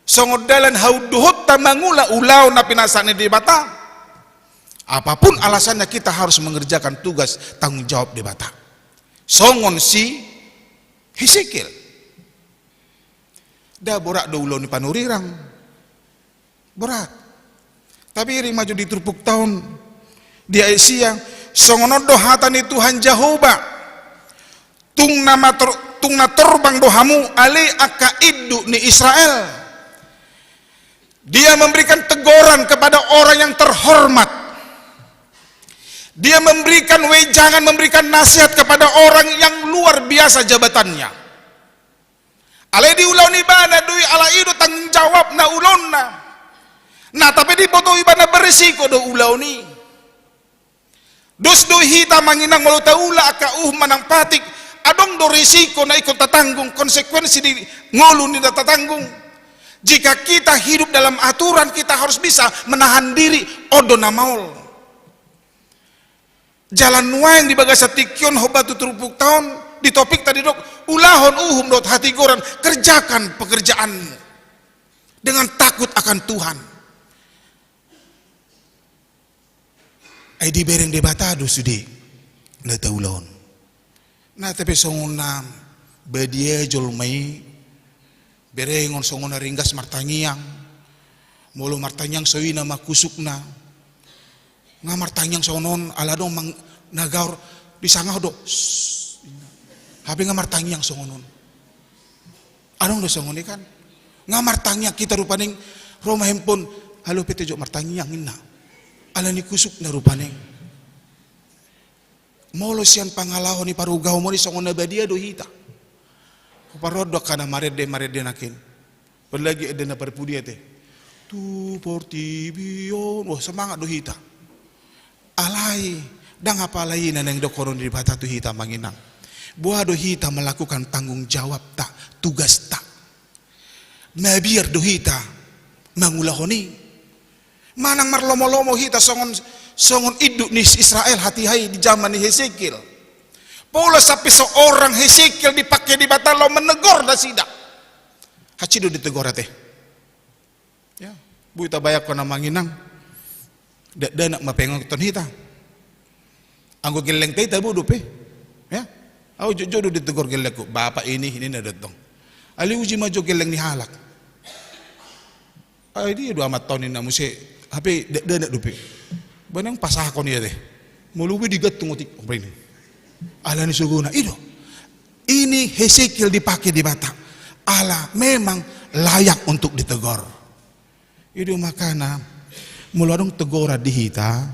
songon dalan haunduhonta mangula ulaon na pinasahat ni Debata. Apapun alasannya, kita harus mengerjakan tugas tanggung jawab Debata. Songon si Hesekiel. Nda borat do ulaon ni panurirang. Borat. Tapi iring ma jo di turpukta on, di ayat sia, songon on do hata ni Tuhan Jahowa. Tung na mator-, tung na torbang do hamu ale angka induk ni Israel. Dia memberikan teguran kepada orang yang terhormat. Dia memberikan wejangan, memberikan nasihat kepada orang yang luar biasa jabatannya. Alai diulahon ibana do i, ala i do tanggung jawabna, ulaonna. Nah, tapi diboto ibana beresiko do ulaon i. Dos do hita, amang inang, molo taula angka uhum manang patik, Adong do risiko na ingkon tatanggung, konsekuensi di ngolu ni na tatanggung. Jika kita hidup dalam aturan, kita harus bisa menahan diri, on do na maol. Jala nuaeng di bagasan tingki on, hombar tu turpukta on, di topikta didok, ulahon uhum dohot hatigoran, kerjakan pekerjaanmu dengan takut akan Tuhan. Ai dibereng Debata do sude na taula on. Na tape songon na badia jolma i, berengon songon na ringgas martangiang, molo martangiang so i na mangkusukna, nga martangiang songon on, ala adong mang-, na gaor di sanga do, "Sss," hape nga martangiang songon on. Adong do songon i kan. Nga martangiang hita rupani, ro ma handphone, "Halo, pe tejo martangiang," ninna. Ala ni kusukna rupani. Molo sian pangalaho ni parugaumon i songon na badia do hita. Huparrohahon do angka na marende, marende nangkin. Apalagi ende na parpudi ate. Tu portibi on, wah, semangat do hita. Alai, ndang apala i na naeng dohonon ni Debata tu hita, amang inang. Boha do hita melakukan tanggung jawabta, tugasta. Mabiar do hita mangulahon i. Manang marlomo-lomo hita songon, songon induk ni Israel hatiha i di jaman ni Hesekiel. Pola sampe seorang Hesekiel dipake Debata laho menegur nasida. Hansit do ditegor ate. Ya, boi tabayangkon, amang inang. Dakdanak ma paingothon hita. Anggo gellengta i tabo dope. Ya. Au jotjot do ditegor gellengku. "Bapak ini, ini na datang." Alai uji ma jo gelleng ni halak. Ai dia do amanta on, ninna muse. Hape dakdanak dope. Ba naeng pasahakon i ate. Molo be digantung otik. Apa ini? Ala ni sogona. I do. Ini Hesekiel dipake Debata. Ala memang layak untuk ditegor. I do makana, molo adong tegoran di hita,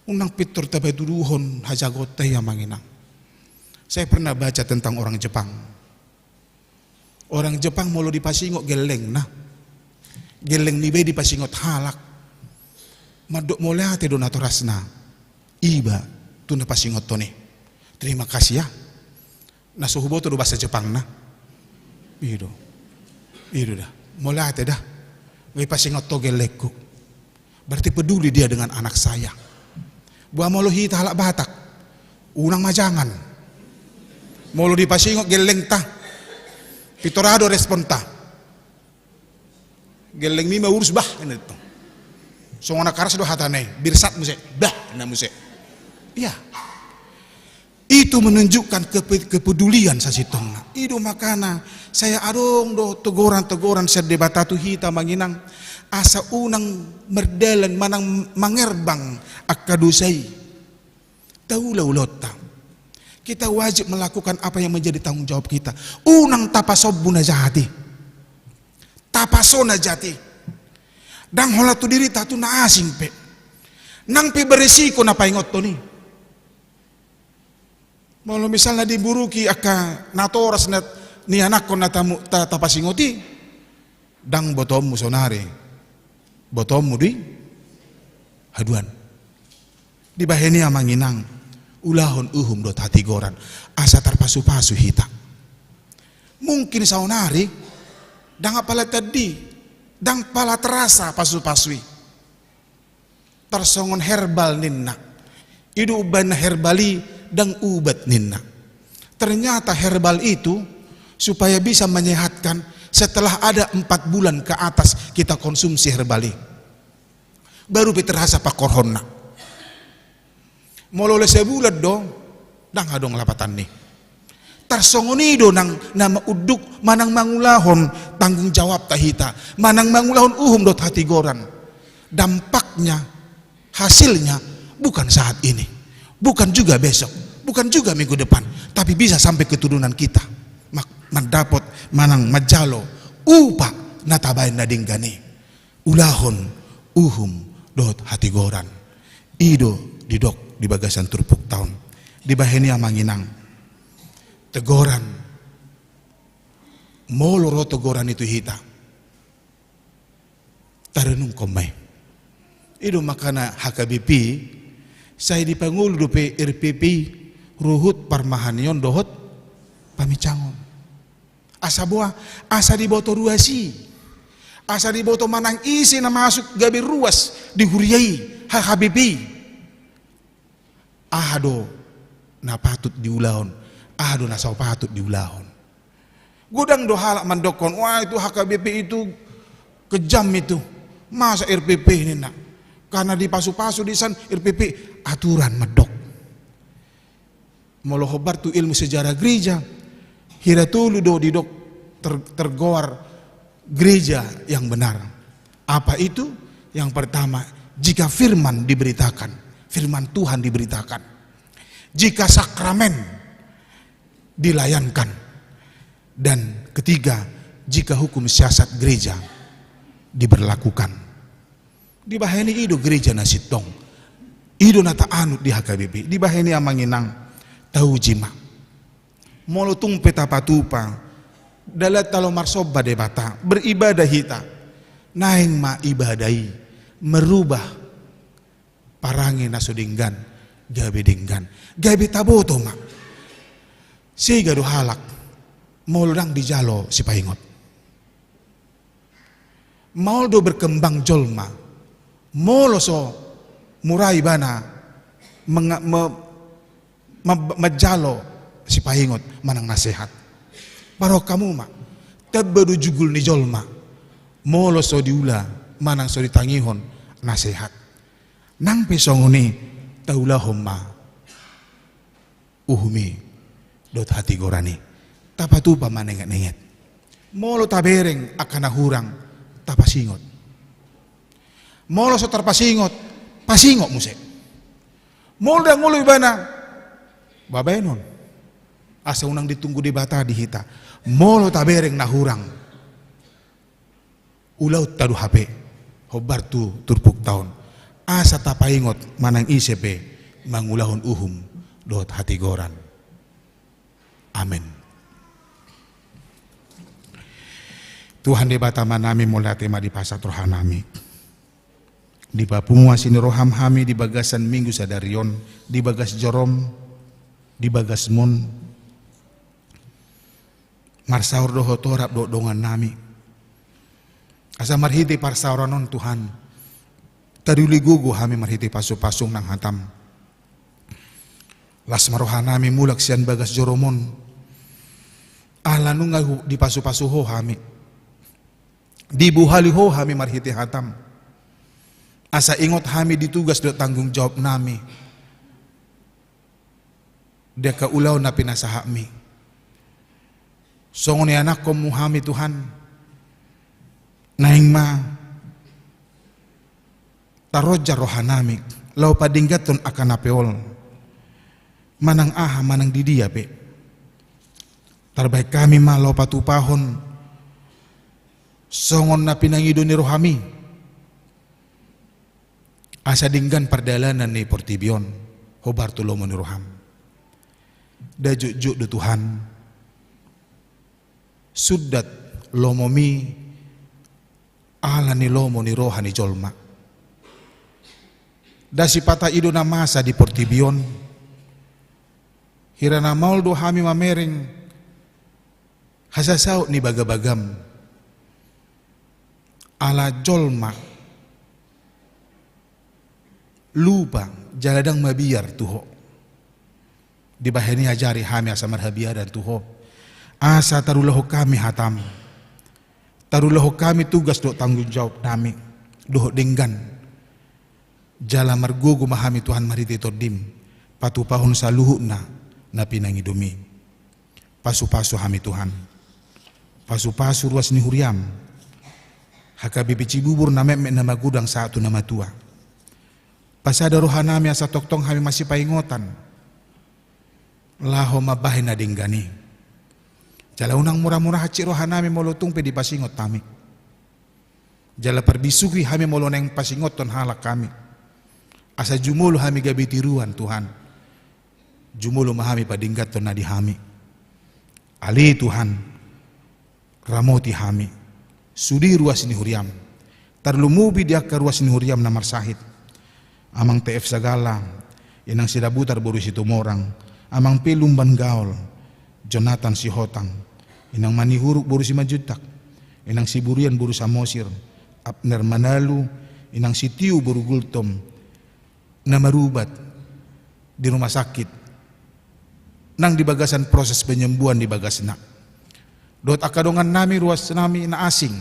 unang pintor tapatuduhon hajahaonta i, amang inang. Saya pernah baca tentang orang Jepang. Orang Jepang molo dipasingot gellengna, gelleng niba i dipasingot halak, mandok mauliate do natorasna iba tu na pasingothon i. Terima kasih ya. Na so huboto do bahasa Jepangna. I do. I do da. Mauliate da. Nga dipasingot ho gellengku. Berarti peduli dia dengan anak saya. Boha molo hita halak Batak? Unang ma jangan. Molo dipasingot gellengta, pintor aha do responta? Gellengmi ma urus, bah, ninna tong. Songon na karas do hatana i, birsat muse, bah, ninna muse. Iya. Itu menunjukkan kepe-, kepedulian sasintongna. I do makana, sai adong do tegoran-tegoran sian Debata tu hita, amang inang, asa unang mardalan manang mangerbang angka dosa i. Taula ulaonta. Kita wajib melakukan apa yang menjadi tanggung jawab kita. Unang tapasombu na jahat i. Tapaso na jahat i. Ndang holan tu dirita, tu na asing pe. Nang pe beresiko na paingothon i. Molo misalna diburuki angka natoras na nianakhon na tamu-, ta-, tapasingot i, ndang botoonmu saonari, botoonmu di haduan. Dibahen i, amang inang, ulahon uhum dohot hatigoran, asa tarpasupasu hita. Mungkin saonari ndang apala tandi, ndang pala terasa pasupasu i. Tarsongon herbal ninna. I do umbahen na herbal i ndang ubat ninna. Ternyata herbal itu supaya bisa menyehatkan setelah ada empat bulan ke atas kita konsumsi herbal i. Baru pe terasa pangkorhonna. Molo las sabulan do, ndang adong lapatanna i. Tarsongon i do nang na unduk manang mangulahon tanggung jawabta hita, manang mangulahon uhum dohot hatigoran. Dampaknya, hasilnya bukan saat ini, bukan juga besok, bukan juga minggu depan, tapi bisa sampai keturunan kita mak-, mandapot manang manjalo upa na tabaen na denggan i. Ulahon uhum dohot hatigoran. I do didok di bagasan turpukta on. Dibahen i, amang inang, tegoran. Molo ro tegoran i tu hita, tarenungkon ma i. I do makana H K B P, sai dipangolu dope R P P i, ruhut parmahanion dohot paminsangon. Asa boha, asa diboto ruas i. Asa diboto manang ise na masuk gabe ruas di huria i, H K B P i. Aha do na patut diulahon, aha do na so patut diulahon. Godang do halak mandokkon, "Wah, itu H K B P itu kejam itu. Masa R P P ini nak? Karena dipasu-pasu di san R P P aturan," mandok. Molo hombar tu ilmu sejarah gereja, hira tolu do didok ter-, tergoar gereja yang benar. Apa itu? Yang pertama, jika firman diberitakan, firman Tuhan diberitakan. Jika sakramen dilayankan. Dan ketiga, jika hukum siasat gereja diberlakukan. Dibahen i do gereja na sintong. I do na taanut di H K B P. Dibahen i, amang inang, tauji ma. Molo tung pe tapatupa, dalan talo marsomba Debata, beribadah hita. Naeng ma ibadah i merubah parange na so denggan gabe denggan, gabe taboto ma. Sega do halak molo ndang dijalo sipaingot. Maol do berkembang jolma molo so mura ibana menga-, me-, ma-, manjalo sipaingot manang nasehat. Parrohahon hamu ma, tamba do jugul ni jolma molo so diula manang so ditangihon nasehat. Nang pe songon i, taulahon ma uhum i dohot hatigoran i. Tapatupa ma nengetnenget. Molo tabereng angka na hurang, tapasingot. Molo so tarpasingot, pasingot muse. Molo ndang olo ibana, baenon. Asa unang ditunggu Debata di hita. Molo tabereng na hurang, ulaonta do hape hombar tu turpukta on, asa tapaingot manang ise pe mangulahon uhum dohot hatigoran. Amen. Tuhan Debata Amanami, mauliate ma dipasahat rohanami. Dipapungu asi ni roham hami di bagasan Minggu sadari on, di bagas jorom, di bagasmon. Marsaor do Ho torop dohot dongannami. Asa marhite parsaoran on, Tuhan, taruli gogo hami marhite pasupasum nang hatam. Las ma rohanami mulak sian bagas jorom on. Ala nunga hu-, dipasupasu Ho hami. Dibuhali Ho hami marhite hatam. Asa ingot hami di tugas dohot tanggung jawabnami. Di angka ulaon na pinasahatmi. Songon ianakkonmu hami, Tuhan. Naeng ma taronjar rohanami laho padengganhon angka na peol. Manang aha, manang di dia pe. Tarbahen hami ma laho patupahon songon na pinangido ni rohami. Asa denggan pardalanan ni portibi on, hombar tu lomo ni roham. Nda jotjot do Tuhan, sundat lomomi ala ni lomo ni roha ni jolma. Nda sipata i do na masa di portibi on. Hira na maol do hami mamereng hasasaut ni bagabagam. Ala jolma lupa jala ndang mabiar tu Ho. Dibahen i ajari hami asa marhabiaran tu Ho. Asa tarulahon hami hatam. Tarulahon hami tugas dohot tanggung jawabnami. Dohot denggan. Jala margogo ma hami, Tuhan, marhite Tondim, patupahon saluhutna na pinangidomi. Pasupasu hami, Tuhan. Pasupasu ruas ni huriam. H K B P Cibubur na metmet, na magodang sahat tu na matua. Pasada rohanami asa tongtong hami masipaingotan. Laho mambahen na denggan i. Jala unang muramura hansit rohanami molo tung pe dipasingot hami. Jala parbisuhi hami molo naeng pasingothon halak hami. Asa jumolo hami gabe tiruan, Tuhan. Jumolo ma hami padengganhon na di hami. Ale Tuhan, ramoti hami. Sude ruas ni huriam. Tarlumobi di angka ruas ni huriam na marsahit. Amang T F Sagala, Inang Sidabutar boru Situmorang, Amang P Lumban Gaol, Jonatan Sihotang, Inang Manihuruk boru Simanjuntak, Inang Siburian boru Samosir, Abner Manalu, Inang Sitiu boru Gultom, na marubat di rumah sakit, nang di bagasan proses penyembuhan di bagasna. Dohot angka dongannami, ruasnami na asing,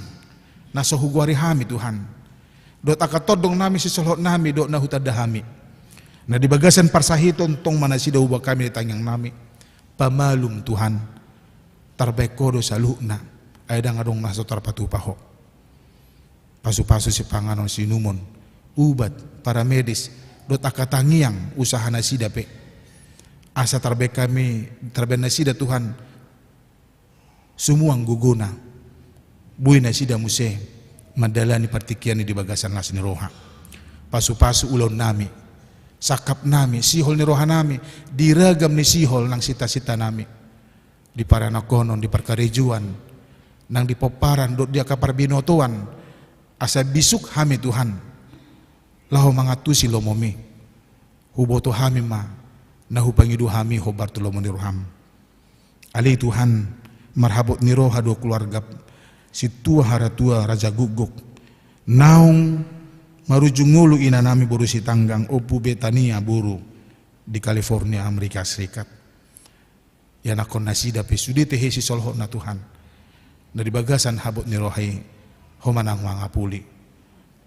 na so hugoari hami, Tuhan. Dohot angka tondongnami, sisolhotnami, dohot na hutanda hami, na di bagasan parsahiton tong ma nasida huboan hami di tangiangnami. Pamalum, Tuhan, tarbaen Ho do saluhutna, ai ndang adong na so tarpatupa Ho. Pasupasu sipanganon, siinumon, ubat, paramedis, dohot angka tangiang usaha nasida pe, asa tarbaen hami, tarbaen nasida, Tuhan, sumuang gogona, boi nasida muse mandalani partingkian i di bagasan las ni roha. Pasupasu ulaonnami, sangkapnami, sihol ni rohanami, di ragam ni sihol nang sitasintanami, di paranakhonon, di parkarejoan, nang di pomparan dohot di angka parbinotoan, asa bisuk hami, Tuhan, laho mangantusi lomomi. Huboto hami ma na hupangido hami hombar tu lomo ni roham. Ale Tuhan, marhabot ni roha do keluarga Sintua Haratua Raja Gukguk, naung marujung ngolu inanami boru Sitanggang, Ompu Betania boru, di California, Amerika Serikat. Ianakhon nasida pe sude tehe sisolhotna, Tuhan, na di bagasan habot ni roha i Ho ma naung mangapuli.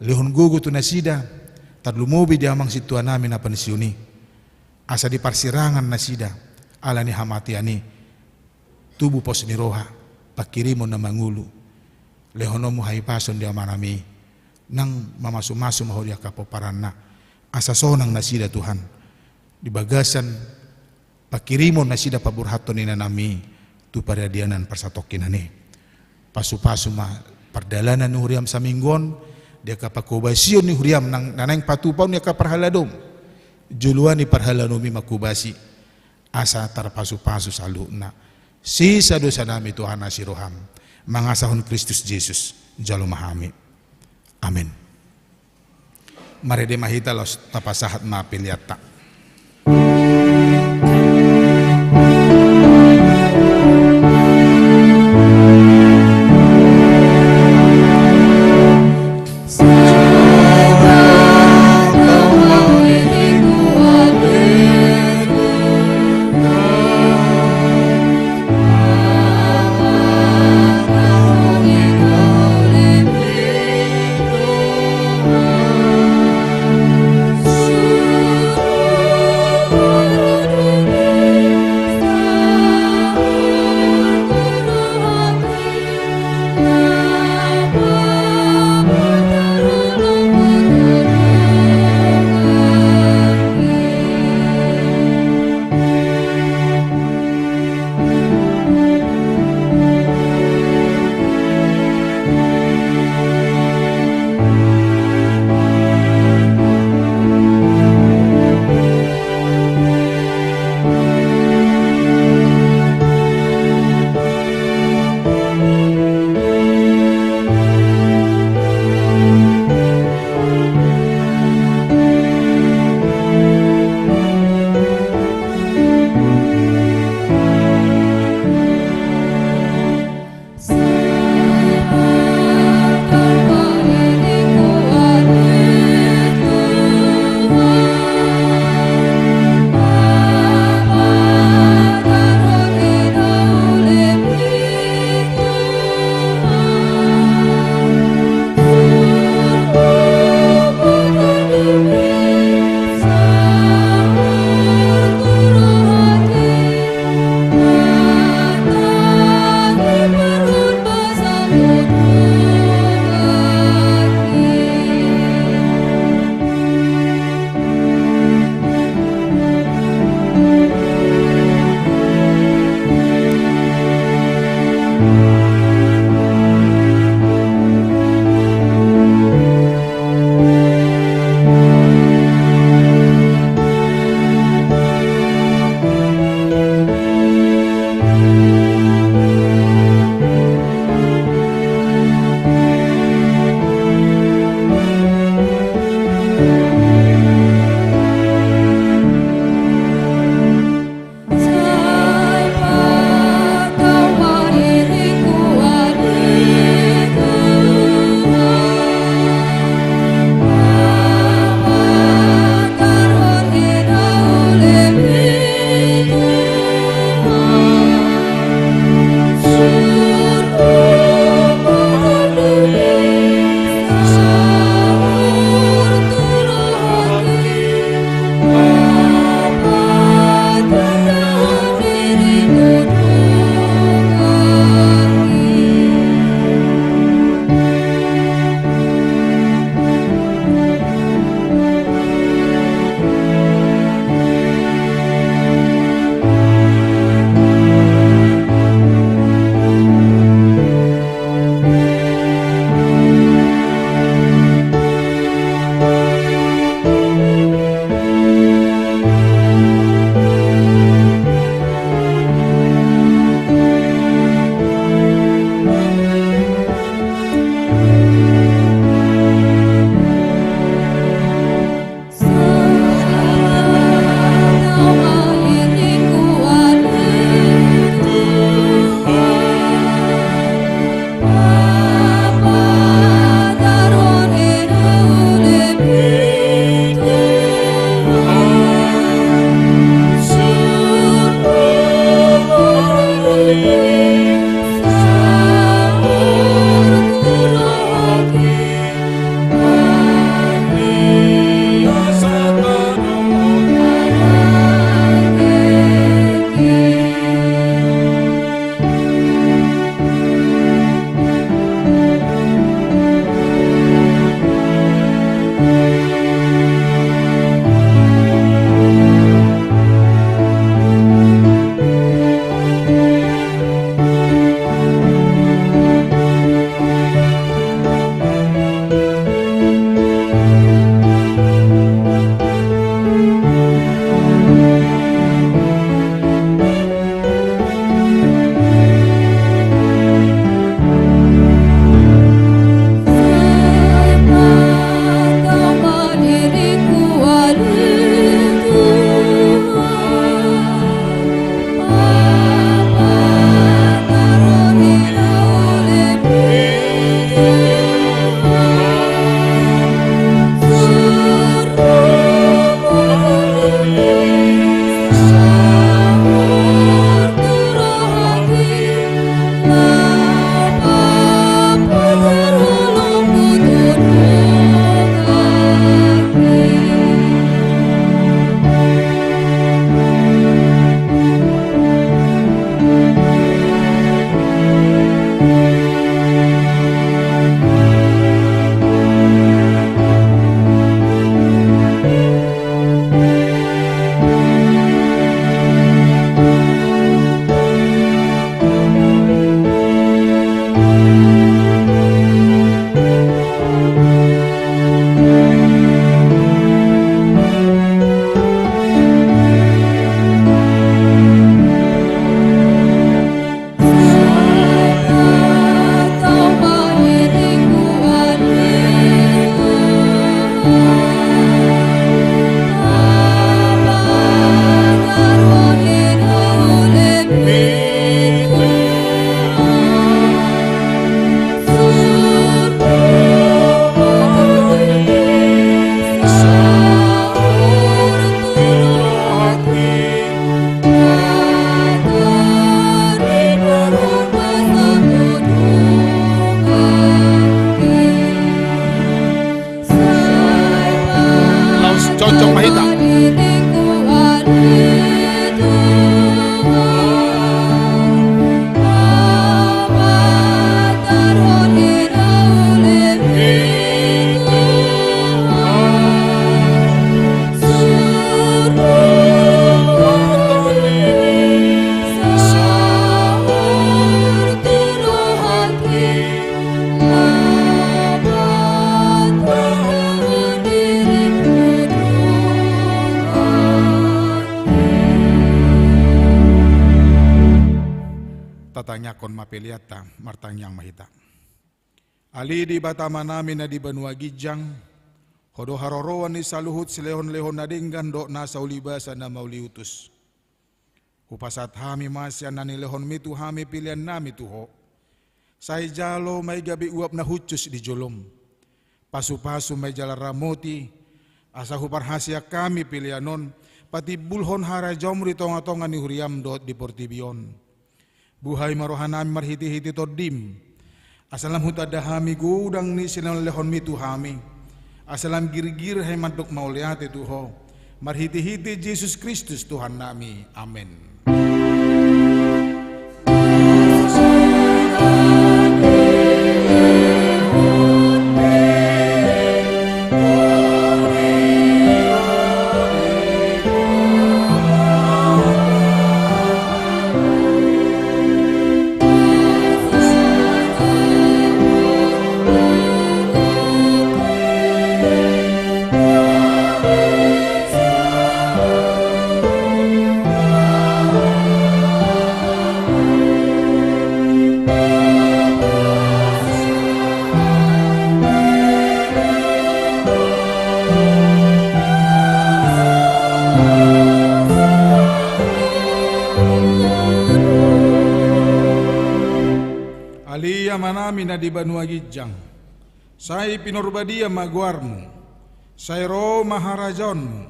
Lehon gogo tu nasida, tarlumobi di amang sintuanami na pensiun i, asa di parsirangan nasida ala ni hamatean i tubu pos ni roha, pangkirimon na mangolu. Lehononmu hahipason di amanami, nang mamasumasu ma Ho di angka pomparanna, asa sonang nasida, Tuhan, di bagasan pangkirimon nasida paborhathon inanami tu paradianan parsatongkinan i. Pasupasu ma pardalanan ni huriam saminggu on, di angka pangkobasion ni huriam nang na naeng patupaon ni angka parhaladom. Joloan ni parhaladom i mangkobasi, asa tarpasupasu saluhutna. Sesa dosanami, Tuhan, asi roham. Mangasahon Kristus Jesus, jalo ma hami. Amen. Marende ma hita laos tapasahat ma peleanta. Tangiangkon ma peleanta, martangiang ma hita. Ale Debata Amanami na di banua ginjang, Ho do haroroan ni saluhut silehonlehon na denggan dohot nasa ulibasa na mauliutus. Hupasahat hami ma sian na nilehonmi tu hami peleannami tu Ho. Sai jalo ma i gabe uap na hushus di jolom. Pasupasu ma i jala ramoti, asa huparhaseang hami pelean on patimbulhon harajaonmu di tongatonga ni huriam dohot di portibi on. Buhai ma rohanami marhitehite Tondim, asa lam hutanda hami godang ni silehonlehonmi tu hami, asa lam girgir hami mandok mauliate tu Ho, marhitehite Jesus Kristus Tuhannami. Amen. Ale Amanami na di banua ginjang, sai pinarbadia ma goarmu, sai ro ma harajaonmu,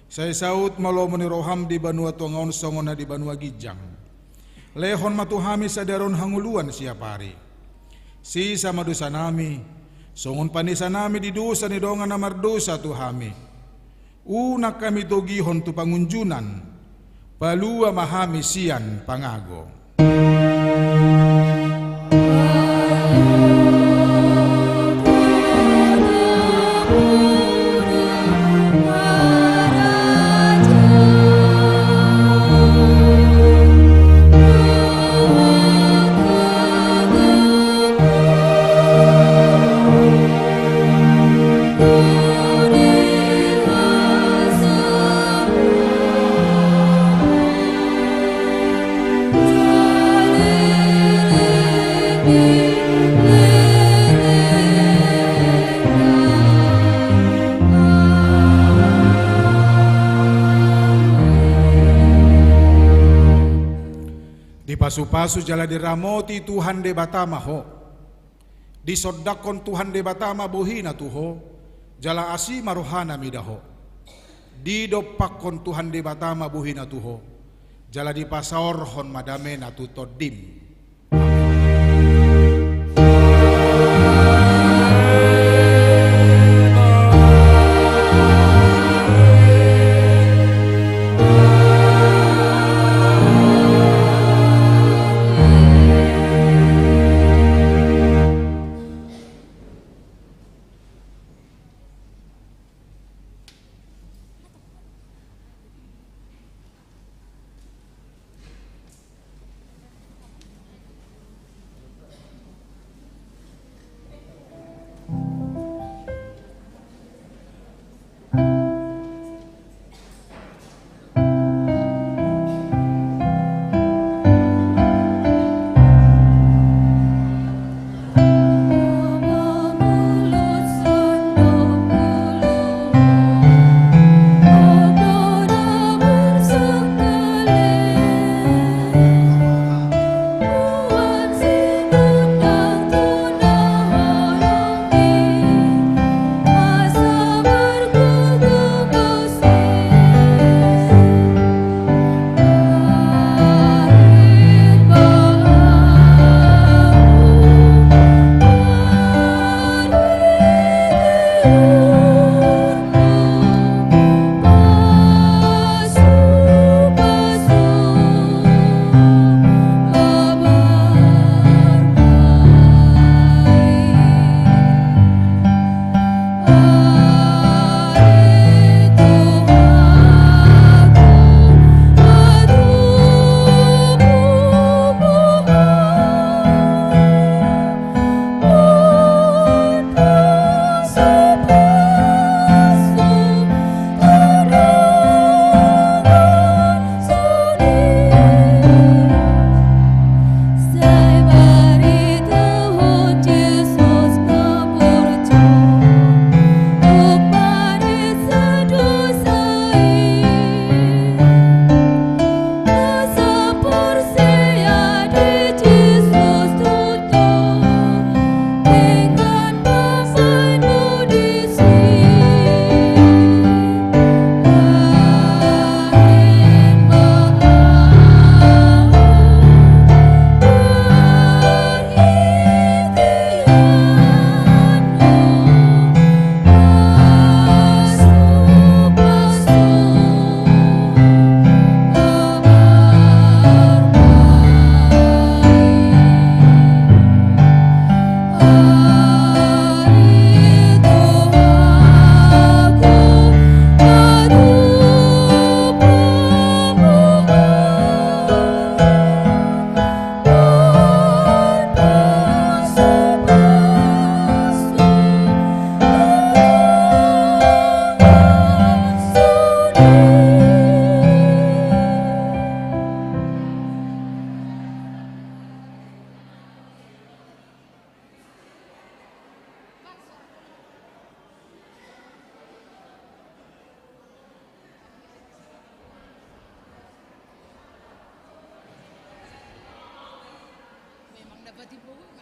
sai saut ma lomo ni roham di banua tonga on songon na di banua ginjang. Lehon ma tu hami sadari on hangoluan siapari. Sesa ma dosanami, songon panesanami di dosa ni dongan na mardosa tu hami. Unang hami togihon tu pangunjunan, palua ma hami sian pangago. Dipasupasu jala diramoti Tuhan Debata ma ho. Disondangkon Tuhan Debata ma bohina tu ho, jala asi ma rohana mida ho. Didompakkon Tuhan Debata ma bohina tu ho, jala dipasaorhon ma damena tu tondim. Di bohut